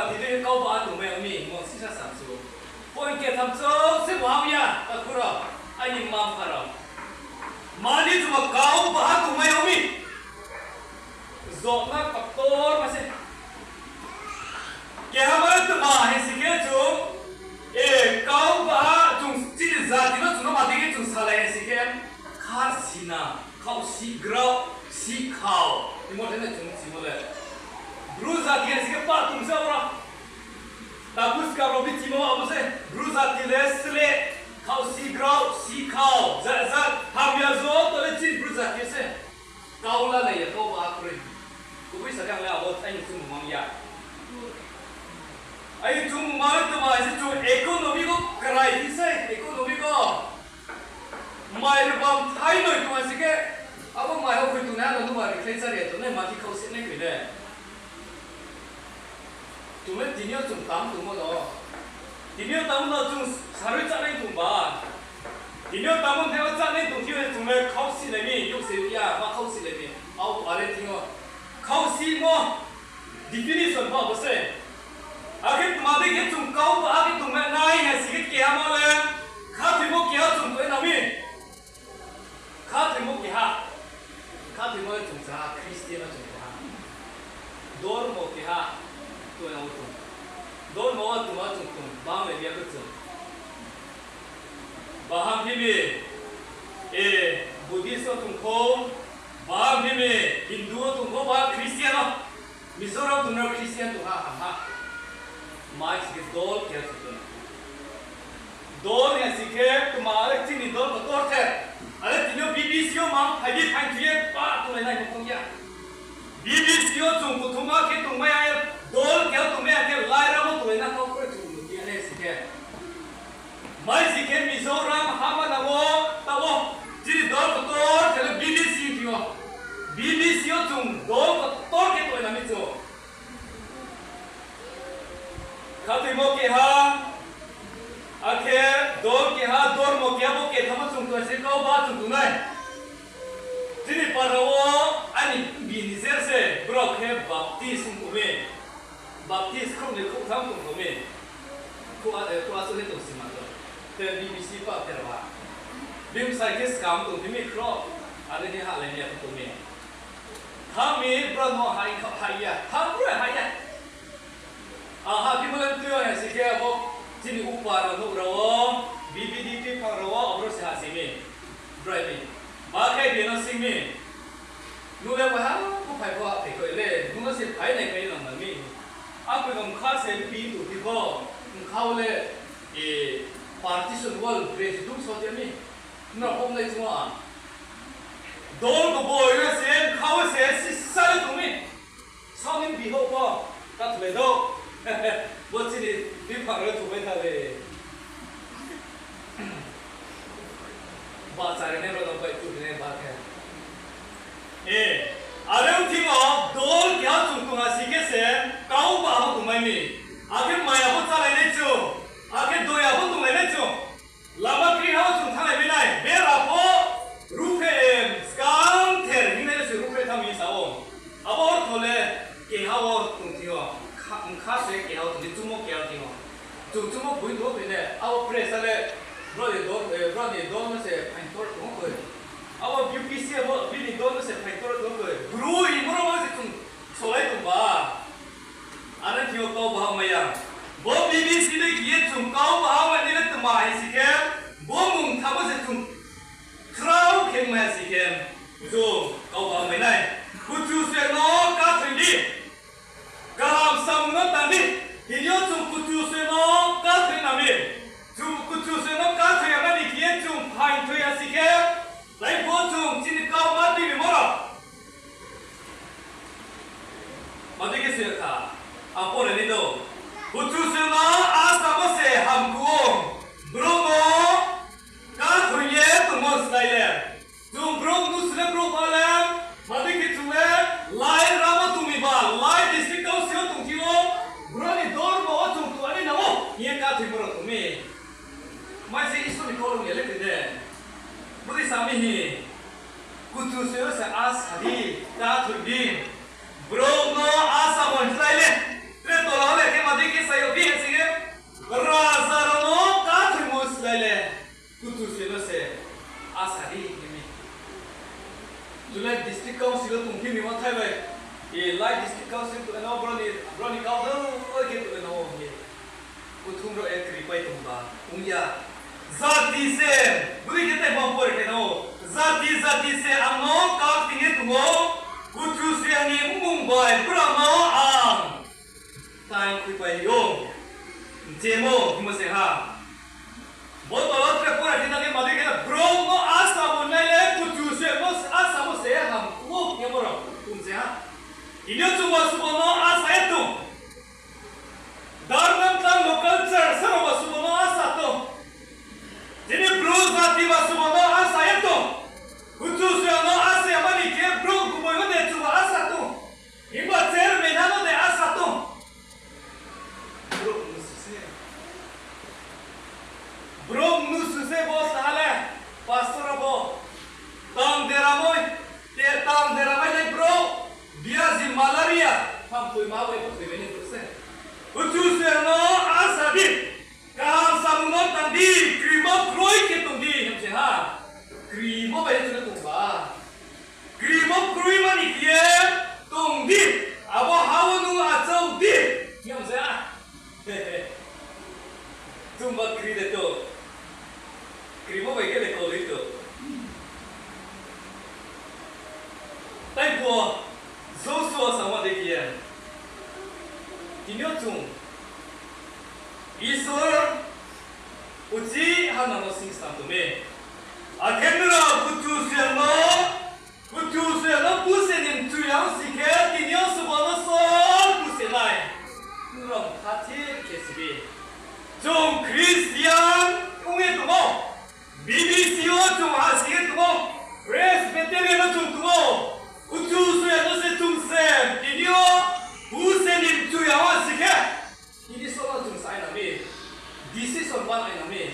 Tini kau baha tongmai ong mi, mo sisa samsu. Point ketham chouh se bo hang ya, takhu rao, aini mma-mpha rao. Mani chuba kau baha tongmai ong mi. Jotma ktor ma se. Keha ma tma hing si khe chung, e, kau baha chung chini jati no chung no ma dei khe chung salai hing si khe, kha sina, khau si grao, si khau. Imo thai no chung simo le. Bru jati hing si khe pah tong se abo. Tabuska rao bichimo abo se, Bru jati le sleh, khau si grao, si khau, ja, ja, hamya joto le chini Bru jati se. Kau la nai ya, kau ba kroi. Kubui sa khe ang le abo aini chungmung mang ya. Aini chungmung mang tma se chung economy ko krai di se, economy ko. Mai rubam thai noi tma si khe, abo mai ho khui tongnai ano numa ri khlai chari ya tongnai ma thi khau se nai khui le. Chung le tini yo chung tang tongmo no. Tini yo tangmo no chung sarui chánai tong ba. Tini yo tangmo thai wo chánai tong khe chung le khau si lai mi, youh se ya, ma khau si lai mi. Ao are thing yo. Khau simo definition pho abo se. Akhe tma dei khe chung kau ba akhe tongmai nai ha si khe keha ma le. Khathoimo keha chung tong nang mi. Khathoimo keha, khathoimo le chung cha, Christian no chung keha. Dormo keha, tong ya wo chung. Dormo wo tong, a chung tong, bang le ya khe chung. Baham phi mi, e, Buddhist wo tong kho, baham phi mi, Hindu wo tong kho, ba Christian wo. Mizoram tong no Christian tong ha, ham ha. Mai si khe dol keha chung tong. Dol ya si khe, tma le chini dol kotor the. Ale tini yo B B C yo mang, phai di phai thui ye, pa tonglai nai tong ya. B B C yo chung kuthuma khe tongmai ya, dol keha tongmai ya khe, lairamo tonglai na kau kroi chung nuh ya le si khe. Mai si khe Mizoram hama nang wo, taoh wo, chini dol kotor the le B B C thing yo. B B C yo chung dol kotor khe tonglai na mi chung. Khathoimo keha, akhe dol keha, dormo keha, bo kethamo chung tong se kau ba chung tong nai. Chini para wo aini bini je se, brao khe Baptist ong tong mi. Baptist khrouh ni khrouhtham tong tong mi. Khrouh a, khrouh a suh khe tong si ma tong. Te B B C pa pherao ha. Bini bsai khe skam tong phi mi khrouh, are khe hahlai mi ya tong mi. Thanng mi brao no hai kha-, hai ya. Thanng brao hai ya. Ang ha khe mole tui ya si khe abo chini upa rao nouh rao wo, B B D P phang rao wo, aboro se ha si mi. Brai mi. Ba khe bini no sing mi. Nung le waiha pho phai pho ha phai koi le, nung no se phai nai phai nang nang mi. Akoi no mkha se pi tong phi pho, mkha wo le, e, partition wall, bridge dum so te mi. Nrao pho nai chung a. Dol kboi no se, mkha wo se, sisa le tong mi. Saoh ni bihouh pho, ta thulai dou. Bo chini bipha rao thumai tha le. Bahchari nai rao no bai tu rinai ba khe. E, are ong thing yo, dol keha chung tong ha si khe se, kau ba abo tongmai mi. Akhe maya pho chálai nai chung, akhe doya pho tonglai nai chung. Lama kri ha wo chung thannglai mi nai, bera pho ruhphreh, em, skangther hingnai le se ruhphreh thanng mi sa ou. Abo ortho le keha wo tong thing yo, kha, mkha se keha wo tong di, chumo keha wo thing yo. Chung chumo boi tong o tui le, abo press a le, brao ni dol, e, brao ni dol no se phaingtor tong o koi. Abo U P C abo bini dol no se phaingtor tong o koi. Broi boro ma se chung solai tong ba. Are thing yo kau baha mai ya. Bo B B C ni khe ye chung kau baha mai nai le tma hai si khe, bo mung thamo se chung khrao khe mai si khe, chung kau baha mai nai. Kuchu se no kathoi di. Kaham samung no tang di. Tini yo chung kuchu se no kathoi nang mi. Chung kuchu se no kathoi ya nani khe ye chung phaing thoi ya si khe, lai bo chung chini kau ma tui mi moro. Ma dei khe se kha, ang pore ni do. Kuchu se no asamo se hamkuh ou. Brouh no kathoi ye tongmo slái le, chung brouh no sle brouh ba le, ma dei khe chung le, lai ramo tong mi ba, lai district kau se yo tong thing yo, brouh ni dormo wo chung tuanai nang ou, hing ye kathoimo rao tong mi. Mai se Isor ni kaulung ya le khe de. Bodei sa mi hing. Kuchu se yo se asa di, kathoi di. Brouh no asamo slái le, tre Abo le khe ma dei khe sa yo di hing khe, raja rao no kathoimo slái le Kchusoyang no se asa di hing mi. July district council wo tongphi mi ma thai bai, e, lai district council tong no brao ni, brao ni kau dei khe tong no hing ye. Kuthum rao ye kripai tongba ong ya. Jati se, bri khe tei bang pore khe no, jati jati se ang no kau ting ye tong ou, Kchusoyang ni mmung bai brao no ang tai khuipai ou. Jemo hingmo se ha. Bo tolo tre pore khe nang ye ma dei khe, brouh no asa bo nai le Kchusoyang no asa bo se ham kuo hingmo rao ong se ha. Tini yo chung ba subo no asa ye tong. Darnam tang local church sa rao ba subo no asa tong. Tini brouh jati ba subo no asa ye tong. Kchusoyang no asa ya mani khe brouh kuboi no de chuba asa tong. Himba chairman ha no de asa tong. Brouh mnusu se. Brouh mnusu se bo sa le, pastor abo. Tang deramoi, te tang deramai le brouh. Biaji malaria, thamtoi ma bai bo thoimai ni brouh se. Kchusoyang no asa di. Kaham samung no tang di, krimo kroi khe tong di, hing se ha. Krimo bai ye chung no tong ba. Krimo kroi mani khe ye tong di, abo ha wo nung achouh di, hing se ha. Chungba kri de to. Krimo bai khe de kau de to. Tai phuh wo, Joshua sama de khe ye. Tini yo chung Isor uchih ha nang no sing snam tong mi. Akhe nrao Kchusoyang no, Kchusoyang no puse ni mchuyang si khe, tini yo subo no sor puse nai. Nrao khathir khe si di. Chung Christian ong ye tong ou. B B C wo chung ha si ye tong ou. Presbyterian wo chung tong ou. Kchusoyang no se chung se, tini yo puse ni mchuyang si khe. Tini so no chung sa ai nang mi. Decision ban ai nang mi.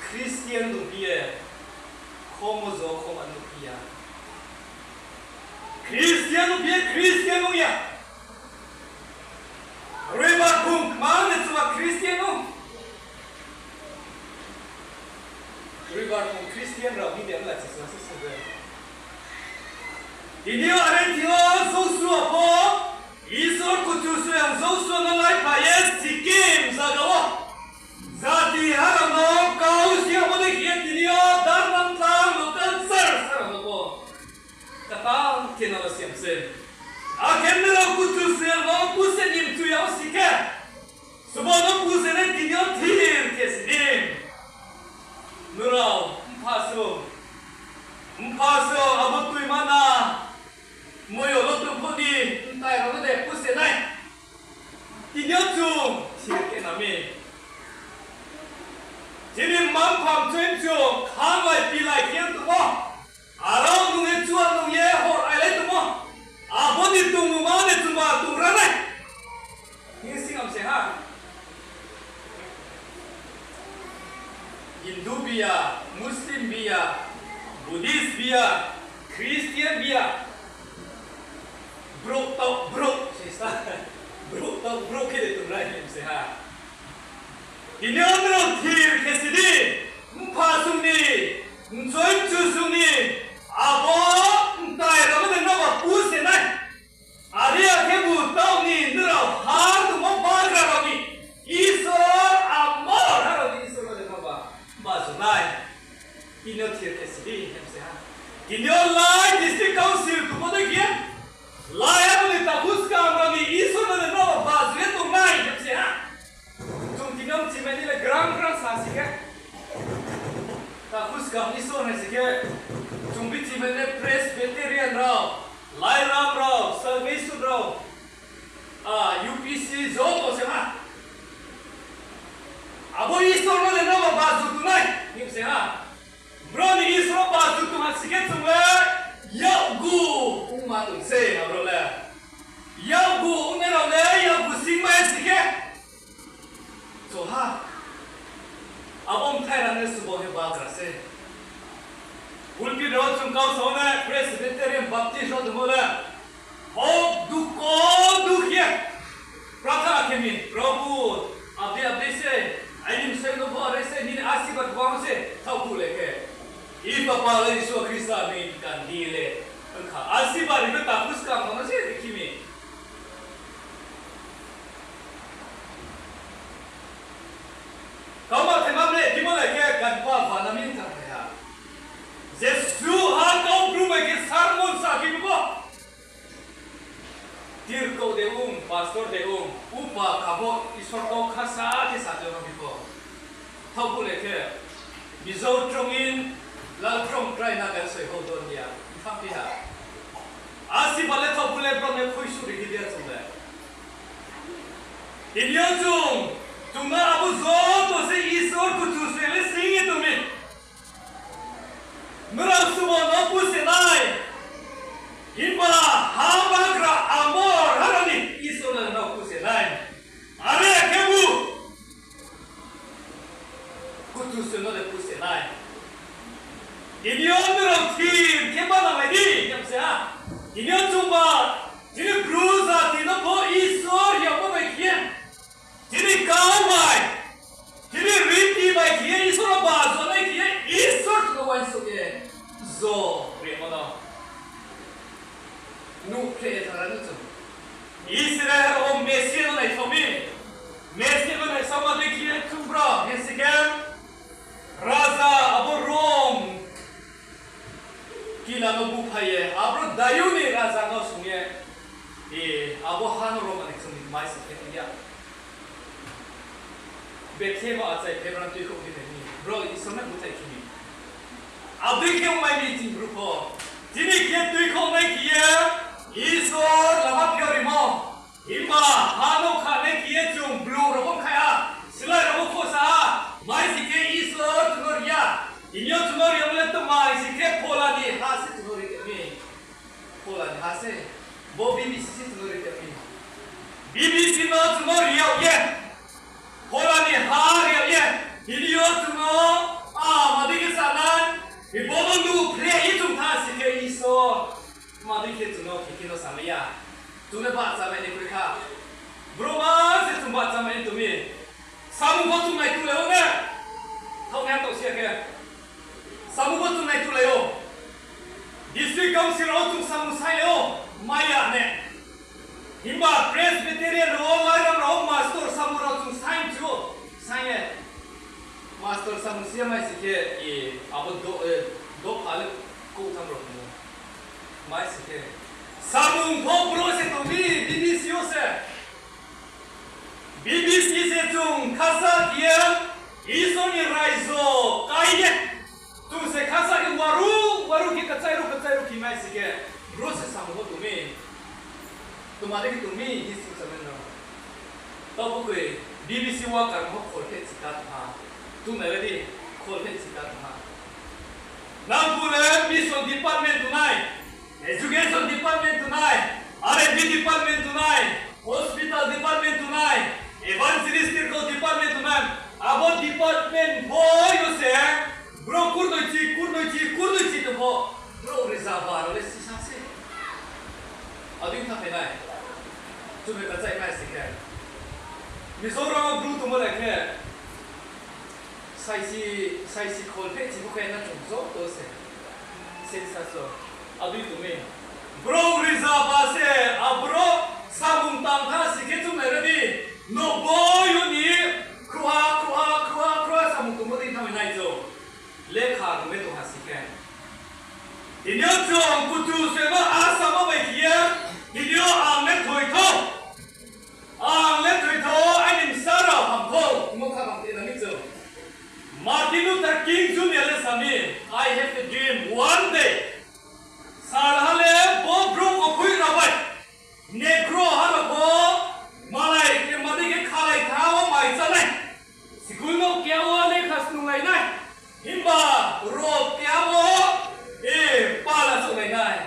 Christian nungphi ye, khomo jo khoma nungphi ya. Christian nungphi ye, Christian nung ya. Roibar phung kma ne chuba Christian nung. Roibar phung Christian rao hing de mla chisa se se de. Tini yo are thing yo Joshua pho, Isor Kchusoyang Joshua no laipha ye Sikim zaga wo. Jati ha rao no kau si ya bo de khe ye tini yo Darnam tang local church ha rao no pho. Kata khe no siam se. Akhe nrao Kchusoyang no puse ni mchuyang si khe. Subo no puse nai tini yo thir khe si di. Nrao mpha sung, mpha sung abo tuimana, moyo lo tong pho ni, mtai rao no de puse nai. Tini yo chung thir khe nang mi. Chini mma mpha mchoi mchu khanglai pilai khe tong ou. Aro nung ye chua nung ye hor ailai tongmo. Abo ni tongmungma ni chungba tong ra nai. Hing sing am se ha. Hindu biya, Muslim biya, Buddhist biya, Christian biya. Brouh tau brouh, sisa. Brouh tau brouh khe de tong ra hing se ha. Tini yo nrao thir khe si di, mpha sung ni, mchoi mchu sung ni, abo mtai rao no de nrao ba puse nai. Are ya khebu taoh ni nrao har tongmo bagra rao ni Isor, amo ha rao ni Isor no de nrao ba, ba su nai. Tini yo thir khe si di, hing se ha. Tini yo lai District Council tongmo dei khe, lai abo ni takhu skam rao ni Isor no de nrao ba, ba su ye tong nai, hing se ha. Chung tini yo mchimai ni le gram gram sa si khe. Takhu skam Isor nai si khe. Chung bichimai ni le Presbyterian rao, Lairam rao, Salvation rao, a, U P C joto se ha. Abo Isor no le nrao ba, ba su tong nai, hing se ha. Brao ni Isor no ba su tong ha si khe chung le yakgu ongma tong se abo le. Yakgu ongnai rao le yakgu singmai si khe. Choha. Abo mthai rang le subo khe bagra se. Pulpit rao chung kau sao le Presbyterian Baptist rao tongmo le. Hok dukho dukhe. Prarthana khe mi, Probhu, abdi abdi se, aini bsai no pho are se, nini asirbad kbang se, thaoh phuh le khe. Ipha pal Jisu Khrista ni kandi le, wngkha asirbad ri khe takhu skang no se rikhi mi. Kauma thema ble, timo le khe kanpa bana mi wngkha phai ha. Jesuh ha kau bru bai khe sermon sa khe bo. Tirko de ong, pastor de ong, upa kabo Isor kau khasa khe sa tongmo bi pho. Thaoh phuh le khe, Mizo trong in, Lal trong krai na gan soi ho don ya, bkha phi ha. Asirbad le thaoh phuh le brom le khuisu ri khe dia chung le. Tini yo chung, chung no abo joto se Isor kuchu se le sing ye tong mi. Nrao subo no puse nai. Himba ha bagra amor harani Isor no nrao puse nai. Are khebu kuchu se no le puse nai. Tini yo nrao thir khe ma nanglai di, yam se ha. Tini yo chungba, chini bru jati no pho Isor yagmo bai khe ye, chini kau bai, chini riti bai khe ye Isor no bajonai khe ye Isor chung no uaingsouh ye jo rimo no nuhphreh ye thangra no chung. Israel rao wo Mesia no naisao mi. Mesia no naisao ma dei khe ye chung bro, hing si khe, raja abo Rom kila no buphai ye, abro Dayud ni raja no sung ye, e, abo ha no Rom ni chung ni mai se khe ya. Bethlehem wo achai phebrang tuikhouh khe phai mi, bro Isor no buthai khe mi. Abo dei khe ongmai mi ching bru pho. Chini khe tuikhouh nai khe ye, Isor lama phiao rimo. Himba ha no khanai khe ye chung blung rao pho khai ha, slái rao pho khosa ha, mai si khe Isor chung no ri ya. Tini yo chung no ri ya bo le tma hing si khe phola ni ha se chung no ri tong mi. Phola ni ha se, bo B B C se chung no ri tong mi. B B C no chung no ri yag ye, phola ni ha ri yag ye, tini yo chung no, a, ma dei khe sa nai, bo no nuhphreh ye chung thanng si khe Isor, ma dei khe chung no khe khe no samai ya. Chung le bahchamai ni kroi kha. Brouhma se chung bahchamai ni tong mi. Samung pho chung nai tunglai ou ne. Thaoh nai tong si ya khe. Samung pho chung nai tunglai ou. District council rao chung samung sainglai ou. Mai ya ne. Himba Presbyterian rao, Lairam rao, master samung rao chung saing chu. Saing ye. Master samung si ya mai si khe, e, abo do, e, dopha le kouhtham rao tong ou. Mai si khe. Samung pho bro se tong mi, B B C yo se. B B C se chung khasa khe ye, Isor ni raijo kái ye, chung se khasa khe waru, waru khe kachai ru, kachai ru khe mai si khe, bro se samung pho tong mi. Tma dei khe tong mi, history chairman rao. Taoh bo khe B B C worker pho kholphehchi ka tong ha. Chung nai di, kholphehchi ka tong ha. Nang bu le mission department tongnai, education department tongnai, R and B department tongnai, hospital department tongnai, evangelistic department tongnai, abo department bo yo se, brouh kurnoichi, kurnoichi, kurnoichi tong pho, brouh rizaba rao le sisa se. Ading tha phai nai. Chung le kachai mai si khe. Mizoram wo bru tongmo le khe. Saisi, saisi kholphehchi bo khe na chung joto se. Sensa so. Adui tong mi. Brouh rizaba se, aboro samung tang tha si khe chung nai ra di. Nobo yo ni khruha, khruha, khruha, khruha samung tongmo dei thanng nai chung. Lekha rung ye tong ha si khe. Tini yo chung kuchu se no asamo bai khe ye, tini yo ang le thoi thou. Ang le thoi thou, aini bsa rao ham thou, hingmo kha bang tena mi chung. Martin Luther King Junior le sa mi, I have a dream one day. Salha le bo brouh kophoih rao bai, Negro ha rao pho, malai khe mani khe khalai tha wo mai chá nai. School no keha wo lekha snunglai nai. Himba ro keha wo, e, pala souhlai nai.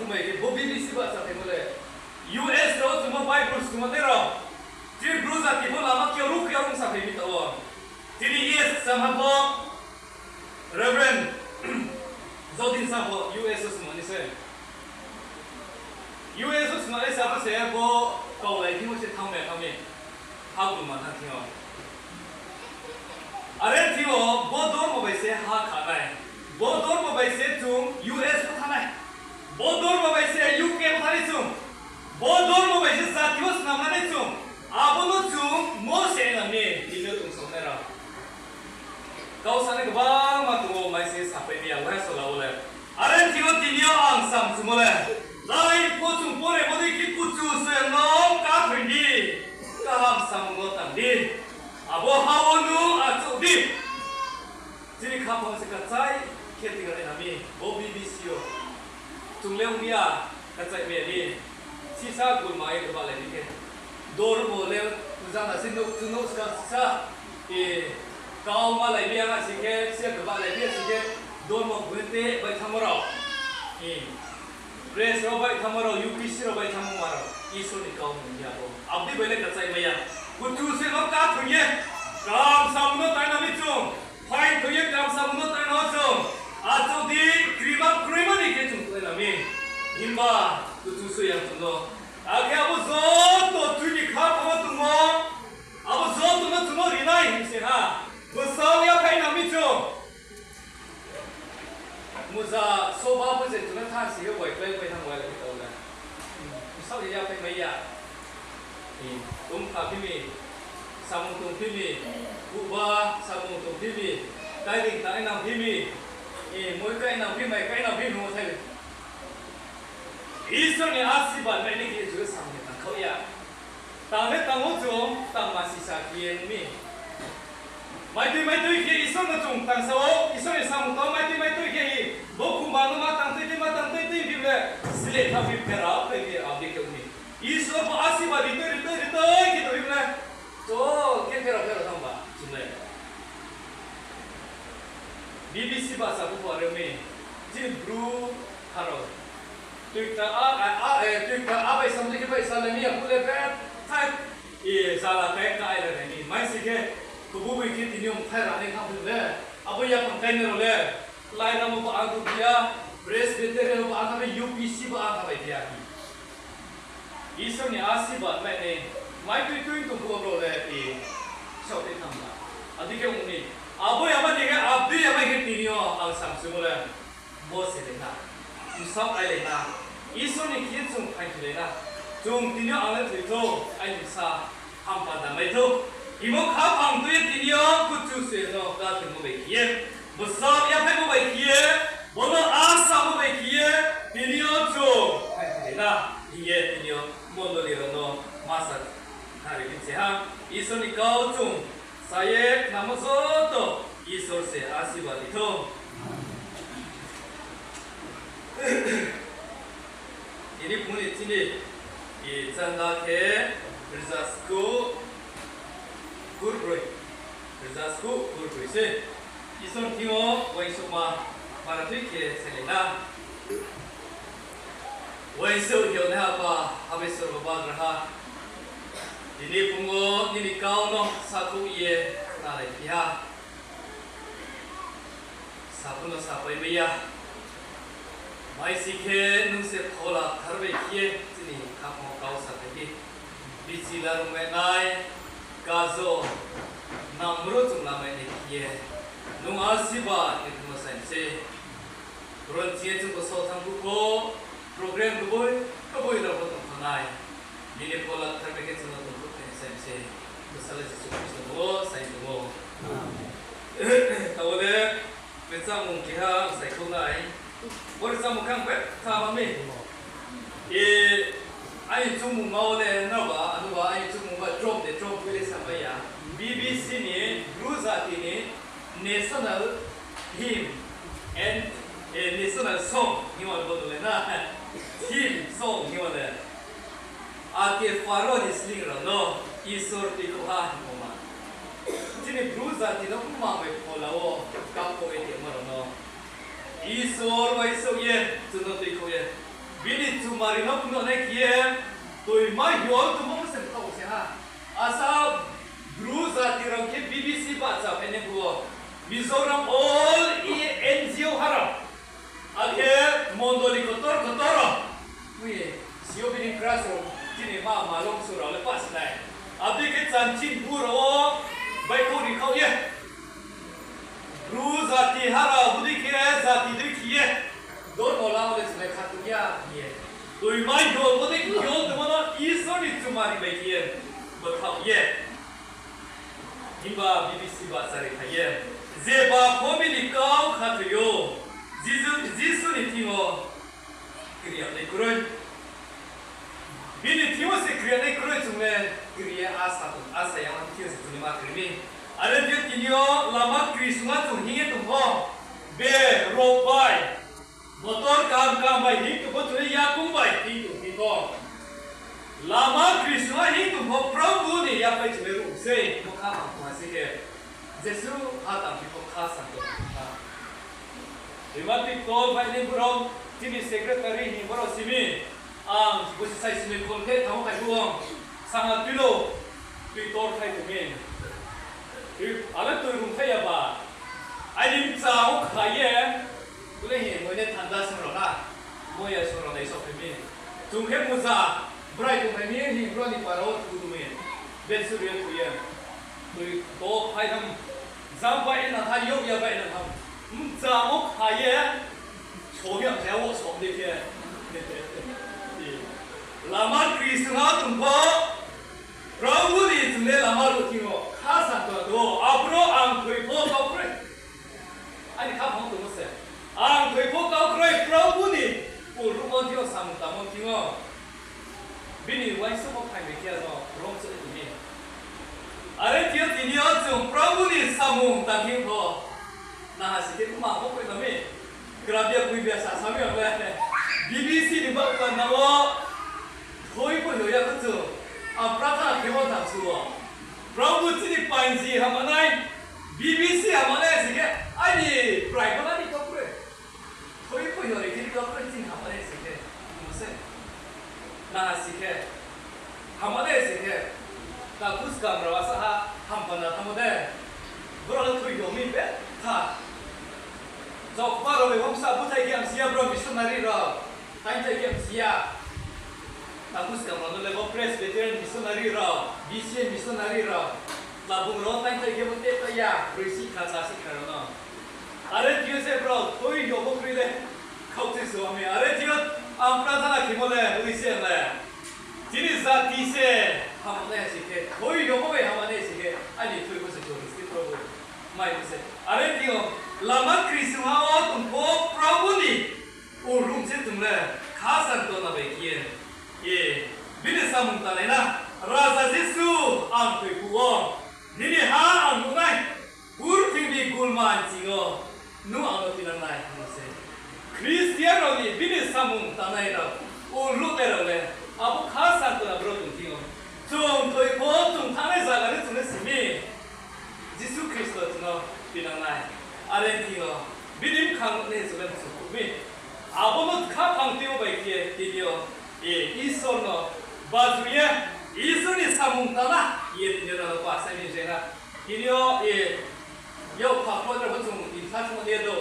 Bai khe bo B B C bahcha phaimo le, U S rao chung no Bible snungnai rao, chini Bru jati pho lama khe ruh khe ong saphai mi tong ou. Chini E S kcham ha pho, Reverend Jodin sa pho U S o snungnai se. U S o snungnai sa pho se bo kaulai thimo se thanng mai kha mi. Ha bulma thanng thing yo. Are thing yo, bo dormo bai se ha kha nai. Bo dormo bai se chung U S o thanng nai. Bo dormo bai se U K o thanng nai chung. Bo dormo bai se jati wo snam nai chung. Abo no chung mo se nang mi, tini yo chung saonai rao. Kau sanai gbangma tong ou, mai se sapai mi ya, wai sola wo le. Are thing yo tini yo ang samchumo le, lai pho chung pore bodei khe Kuchu Soyang no káthoi di, kaham samung no tang di. Abo ha wo nung achouh di. Chini khaphang se kachai khe tingrai na mi, bo B B C o. Chung le ong ya, kachai mai ya ni. Sisa gulma ye kbahlai mi khe. Dormo le, jang na se nouh, chung nouh ska sisa. E, kau malai mi ya si khe, se kbahlai mi ya si khe, dormo gulma te bai thanngmo rao. E, press rao bai thanngmo rao, U P C rao bai thanngmo ma rao. Isor ni kau nung ya bo. Abo dei bai le kachai mai ya. Kuchu Soyang no káthoi ye, kaham samung no tang na mi chung. Phaing thoi ye kaham samung no tang na chung. Achouh di, krima kroima ni khe chung tong na mi. Himba, Kuchu Soyang chung no. Akhe abo joto tui ni khaphang wo tongmo. Abo joto no chung no ri nai hing se ha. Bsao yaphaih na mi chung. Muza soba pho se chung no thanng si khe wai klái pai thanng wai lai khe tong na. Bsao yaphaih mai ya. Tongpha phi mi, samung tongphi mi, buhba samung tongphi mi, tairing tangnang phi mi, moi kainang phi, mai kainang phi mi mo thai. Isor ni asirbad mai ni khe chung samung tangkhaoh ya. Tang le tang ou chung, tangma sisa khe ye ong mi. Mai tui mai tui khe Isor no chung tangsa ou, Isor ni samung tang mai tui mai tui khe hi, bo khumba no ma tang tui tui ma tang tui tui phi le, sleh tha phi phera tui phi abo dei khe ong mi. Isor bo asirbad ri tui ri tui ri tui khe tui phi le, to khe phera phera thanng ba chung le. B B C bahcha pho pore mi, chini Bru ha rao. Tuikta a, a, a, e, tuikta a bai samdi khe bai salai mi ya phuh le be, thai, e, jala kai ka ai la nai ni. Mai si khe, kebuboi khe tini yo mthai ra nai thanng phi le, abo yaphang kainai rao le, Lairamo ba ang tong phi ya, Presbyterian ba ang thanng phi, U P C ba ang thanng bai phi ya. Isor ni asirbad mai ni, mai tui tui tong phuh rao le, e, saoh tui thanng ba. Abo dei khe ong mi, abo ya ba ni khe, abo dei ya bai khe tini yo ang samchumo le. Bo se lai na, bsaoh ai lai na, Isor ni khe chung phaingthoilai na, chung tini yo ang le thoi thou, aini bsa hampanda mai thou. Himo khaphang tui ye tini yo Kuchu Soyang no káthoi mo bai khe ye, bsaoh yaphaih mo bai khe ye, bo no asa mo bai khe ye, tini yo chung phaingthoilai na, hing ye tini yo mondoli rao no ma sa khnari phi se ha. Isor ni kau chung sa ye khnamo joto Isor se asirbad ri thou. Tini phung ni chini, e, chanda khe rza skuh kurbroi, rza skuh kurbroi se. Isor thing yo uaingsouhma para tui khe selai na. Uaingsouh hiagnaiha Apha, Abaisor bo bagraha. Tini phung wo nini kau no sakhouh ye khnalaiphi ha. Saphu no sapai mai ya. Mai si khe nung se Phola Kthar bai khe ye chini khaphang wo kau saphai di. Bichi la rungmainai, kajo, nangmro chung lamai nai khe ye, nung asirbad khe phung no sai mi se. Brouh ni ching ye chung bo saoh thanng phuh pho, program kboi kboi rao pho tongpha nai. Nini Phola Kthar bai khe chung no tongphuh nai sai mi se. Bsala Jisu Khristo ni mmung wo sai tong ou. Taoh le, rchamung keha ang saikhouh nai. Bo rchamung khe ang betha ma mi. E, aini chumungma wo le nrao ba, ano ba aini chumungma trom de trom phui le samai ya. B B C ni Bru jati ni national hymn and, e, national song hingmo le bo no le na. Theme song hingmo le. Akhe Pharaoh ni sleing rao no Isor tuikhouh ha hingmo ma. Chini Bru jati no mmang bai phola wo kakhouh ye tongmo rao no Isor uaingsouh ye, chung no tuikhouh ye. Chumari no phnuh nai khe ye, toima hing yo tongmo se thaoh se ha. Asa Bru jati rao khe B B C bahcha phainai phuh wo, Mizoram all N G O ha rao, akhe mondoli kotor kotor rao, ui, C O B ni kras rao, chini ma malong su rao le pah si nai. Abo dei khe Chanchinpur rao wo baihkhouh ri khaoh ye, Bru jati ha rao bodei khe jati dei khe ye, dormo lama le chunai kha tong ya hing ye, toima hing yo bodei khe yo tongmo no Isor ni chumari bai khe ye, bkhaoh ye. Himba B B C bahcha ri phai ye, jeba pho bini kau khathoi ou, Jisu, Jisu ni thing yo kri ya nai kroi. Bini thing yo se kri ya nai kroi chung le, kri ye asa, asa ya thing yo se chung le ma kri mi. Are thing yo tini yo lama kri sungha chung hing ye tong pho, be rao bai, motor kaham kaham bai hing tong pho chung le yakoung bai hing tong phi pho. Lama kri sungha hing tong pho Probhu ni yaphai chung le ruh sei, bo kha ang tong ha si khe. Jesuh ha tang phi pho kha sa tong ha. Rima Pitor bai ni brao, chini secretary hing brao si mi. Ang bo se sai si mi khol khe thang wo phai phuh wo, sangha tuilo, tuitor khai tong mi. Ale toi rung khai ya ba. Aini mchang wo kha ye, bo le hing moi ne thanda song rao na. Moi ya song rao nai saoh phai mi. Chung khe muza, brai tong phai mi hing brao ni para wo thu tong mi. Betsuri yo thu ye. Toi to phai tham, jang bai na tha, yag ya bai na tham. Mchang wo kha ye, so ya khe wo som dei khe. Lama kri sungha tong pho, Probhu ni chung le lama ruh thing yo kha sa tong ha, aboro ang thoi pho kau kroi. Aini khaphang tongmo se. Ang thoi pho kau kroi Probhu ni ruhmo thing yo samung tangmo thing yo. Bini uaingsouhmo phai bai khe ano rom chouh tong mi. Are thing yo tini yo chung Probhu ni samung tang thing pho. Naha si khe kma bo koi no mi. Krabia kuibia sa sa mi ang le. B B C ni baoh panda wo. Thoi pho hing ya khe chung. Ang prathana khemo tham su wo. Probhu chini painji hama nai. B B C hama nai si khe. Aini prai pho nani kau kroi. Thoi pho hing ri khe kau kroi chini hama nai si khe. Mo se. Naha si khe. Hama nai si khe. Takhu skam rao asa ha hampanda thanngmo de. Brao le thoi yong mi be tha. Jokma rao le bangsa búthai khe hamsi ya, brao missionary rao. Taingthai khe hamsi ya. Takhu skam rao no le bo Presbyterian missionary rao, B C M missionary rao. Labung rao taingthai khe bo te pai ya, broi sihkha, cha sihkha rao no. Are thing yo se brao thoi yong bo kroi le. Khaukchui suami, are thing yo ang prathana khemo le, ui se ang le. Chini jati se, hama nai si khe, thoi yong bo bai hama nai si khe, aini thoi bo se chung si Probhu. Mai bo se. Are thing yo, lama kri sungha wo tong pho Probhu ni ruh se chung le, kha sa tongna bai khe ye. Bini samung tangnai na, Raja Jisu, ang thoi phuh wo, nini ha ang nuh nai. Purthimbi gulma nching yo, nung ang no tinang nai hingmo se. Khristian rao ni bini samung tangnai rao, ruhnai rao le, abo kha sa tongna brouh tong thing yo. Chung thoi pho chung thanngnai zaga le chung le si mi. Jisu Khristo chung no tinang nai. Are thing yo, bini bkhang nuh nai chung le msu khuh mi. Abo no khaphang timo bai khe tini yo, Isor no baju ye, Isor ni samung tangna ye tini yo nang no pasai mi je na. Tini yo, yak pha kho rao bo chung itha chung ye do.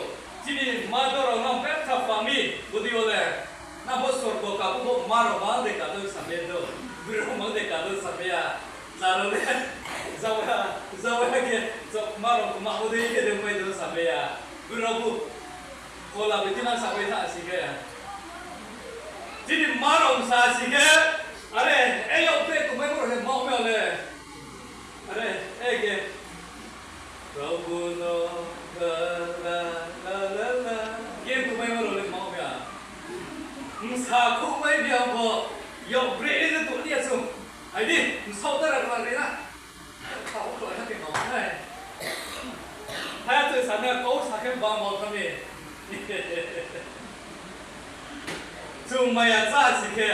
Chini mother rao nang betha pha mi, bodei yo le. Nang bo sorgo kabu bo ma rao mang de kado sa mi do. Bri rao mang de kado sa mi ya. Jaro le, jawai, jawai khe, ma rao kma bodei khe de pai do sa mi ya. Bri rao bu, kola beti nang sa pai tha si khe. Chini ma rao sa si khe, are, e yag bre tongmai bo rao khe ma mi ya le. Are, e khe. Raobu no, la, la, la, la, la. Khe tongmai bo rao le ma mi ya. Bsa khouhmai mi ya bo, yag bre le tong ni ya chung. Hai di, bsaoh dara kla re na. Kha bo kla kha khe ma nai. Hai ya chung sa na kau sa khe bang bang kha mi. Chung maya chá si khe,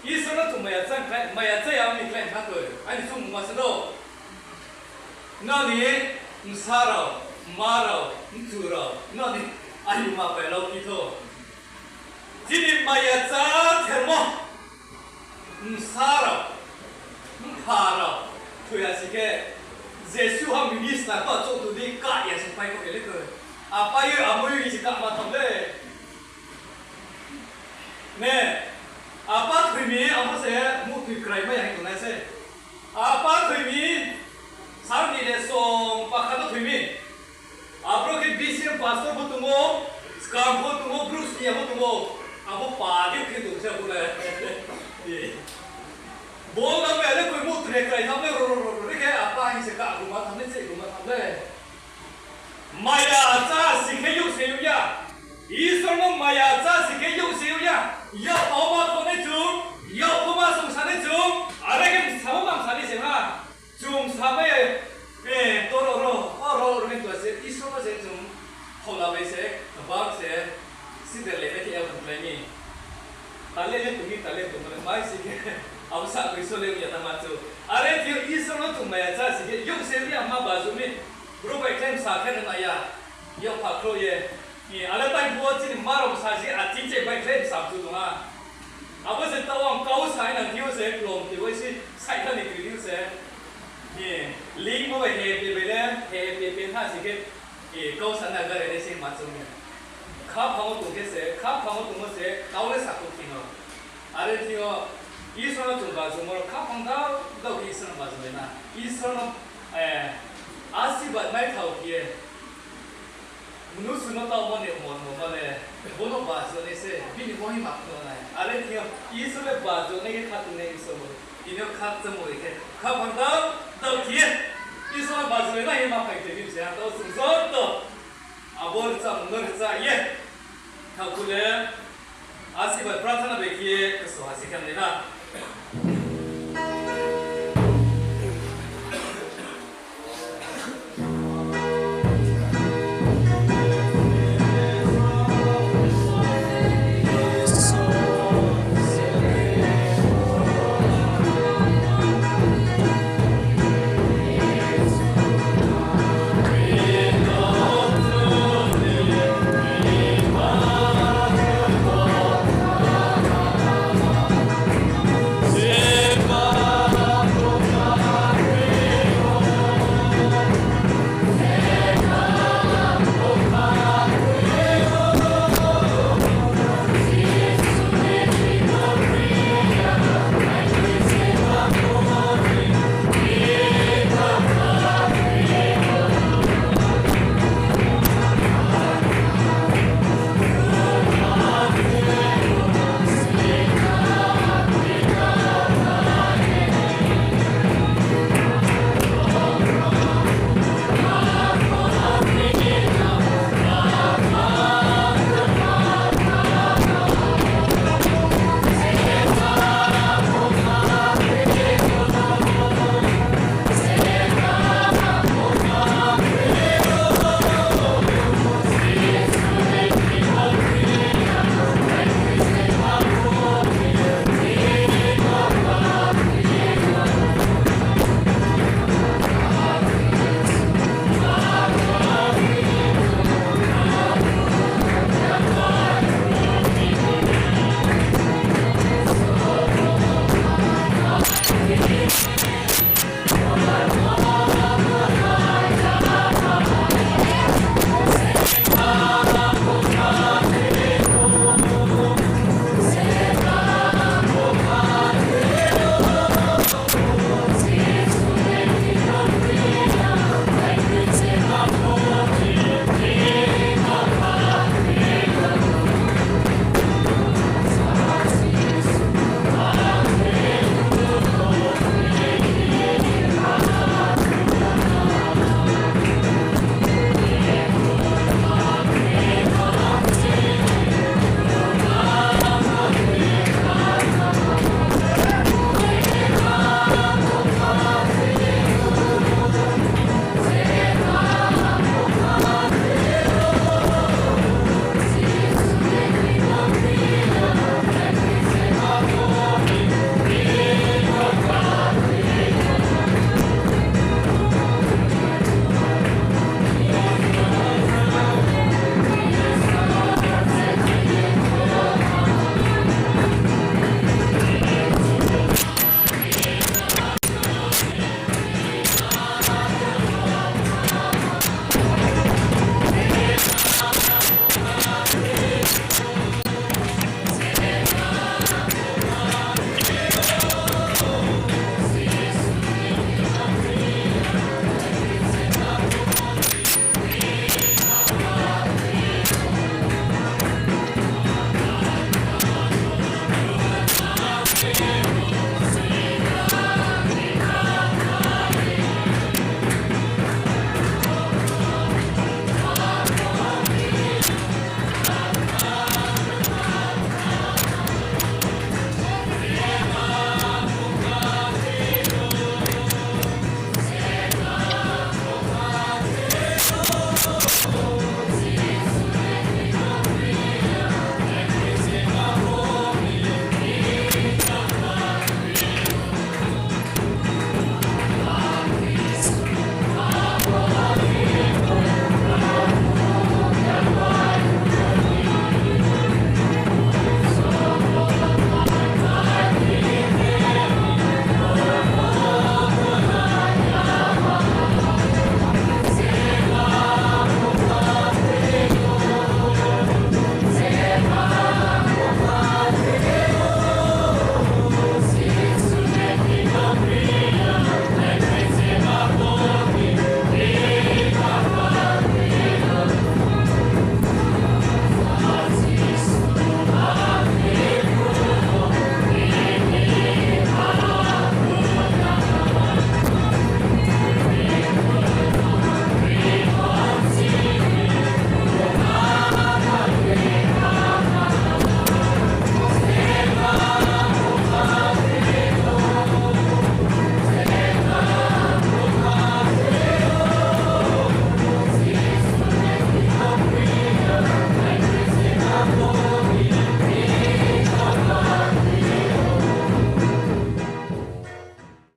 Isor no chung maya chá khlai, maya chá ya mi khlai ha koi, aini chung ma se do. Nini bsa rao, ma rao, mchu rao, nini ayu ma bai lau phi tho. Chini maya chá Bsa rao, mpha rao, thoi ya si khe, jesuh ha minister pho achouh tong di, kah ya se pai kho khe le khe. Apa yo, amo yo hing se kah ma tham le. Ne, apa thoi mi, abo se muhtoi krai mai ya hing tongnai se. Apa thoi mi, sal ni le song pakha no thoi mi. Abro khe B C M pastor pho tong ou, skam pho tong ou, Bru sni ya pho tong ou, abo pa di khe tong se abo le. Bo na me le koi muhtoi krai tham le ro ro ro ro re khe apa hing se kah gu ma tham le, che gu ma tham le. Maya chá si khe youh se youh ya. Isor no maya chá si khe youh se youh ya. Yak pho ma kho nai chung, yak pho ma song sa nai chung, are khe bsa pho ma sa nai se na. Chung sa mai, eh, toro ro, oro ro ni to se, Isor no se chung, hola bai se, bak se, sider le khe ya tongklai mi. Tale le tong mi, tale tong le mai si khe, abo sa koi so le ya ta ma chu. Are thing yo Isor no chung maya chá si khe, youh se youh ya ma bazu mi. Brouh bai khe bsa khe no na ya, yak pha khro ye. Ni, ale tai phuh wo chini ma rao bsa si, aching che bai khe bsa chu tong ha. Abo se taoh ang kau sa nang thing yo se, klom thing yo se, saitha ni kri thing yo se. Ni, ling bo bai he pe bai le, he pe pe tha si khe, e, kau sa na gare nai se ma chung ni. Khaphang wo tong khe se, khaphang wo tong wo se, kau le sa kho khe no. Are thing yo, Isor no chung bazumo rao khaphang dao dao khe Isor no bazu le na. Isor no, eh, asirbad mai thao khe ye. Mnusu no taohmo ni mormo ma le, bo no bazu nai se, bini mohima phnuh nai. Are thing yo, Isor le bazu nai khe khatung nai Isor bo. Tini yo khakchangmo bai khe, khaphang dao dao khe ye, Isor no bazu le na ye ma phai khe bini se ha, taoh chung joto abo rchamo no rcha ye. Thao khu le, asirbad prarthana bai khe ye, kso ha si khe nai na.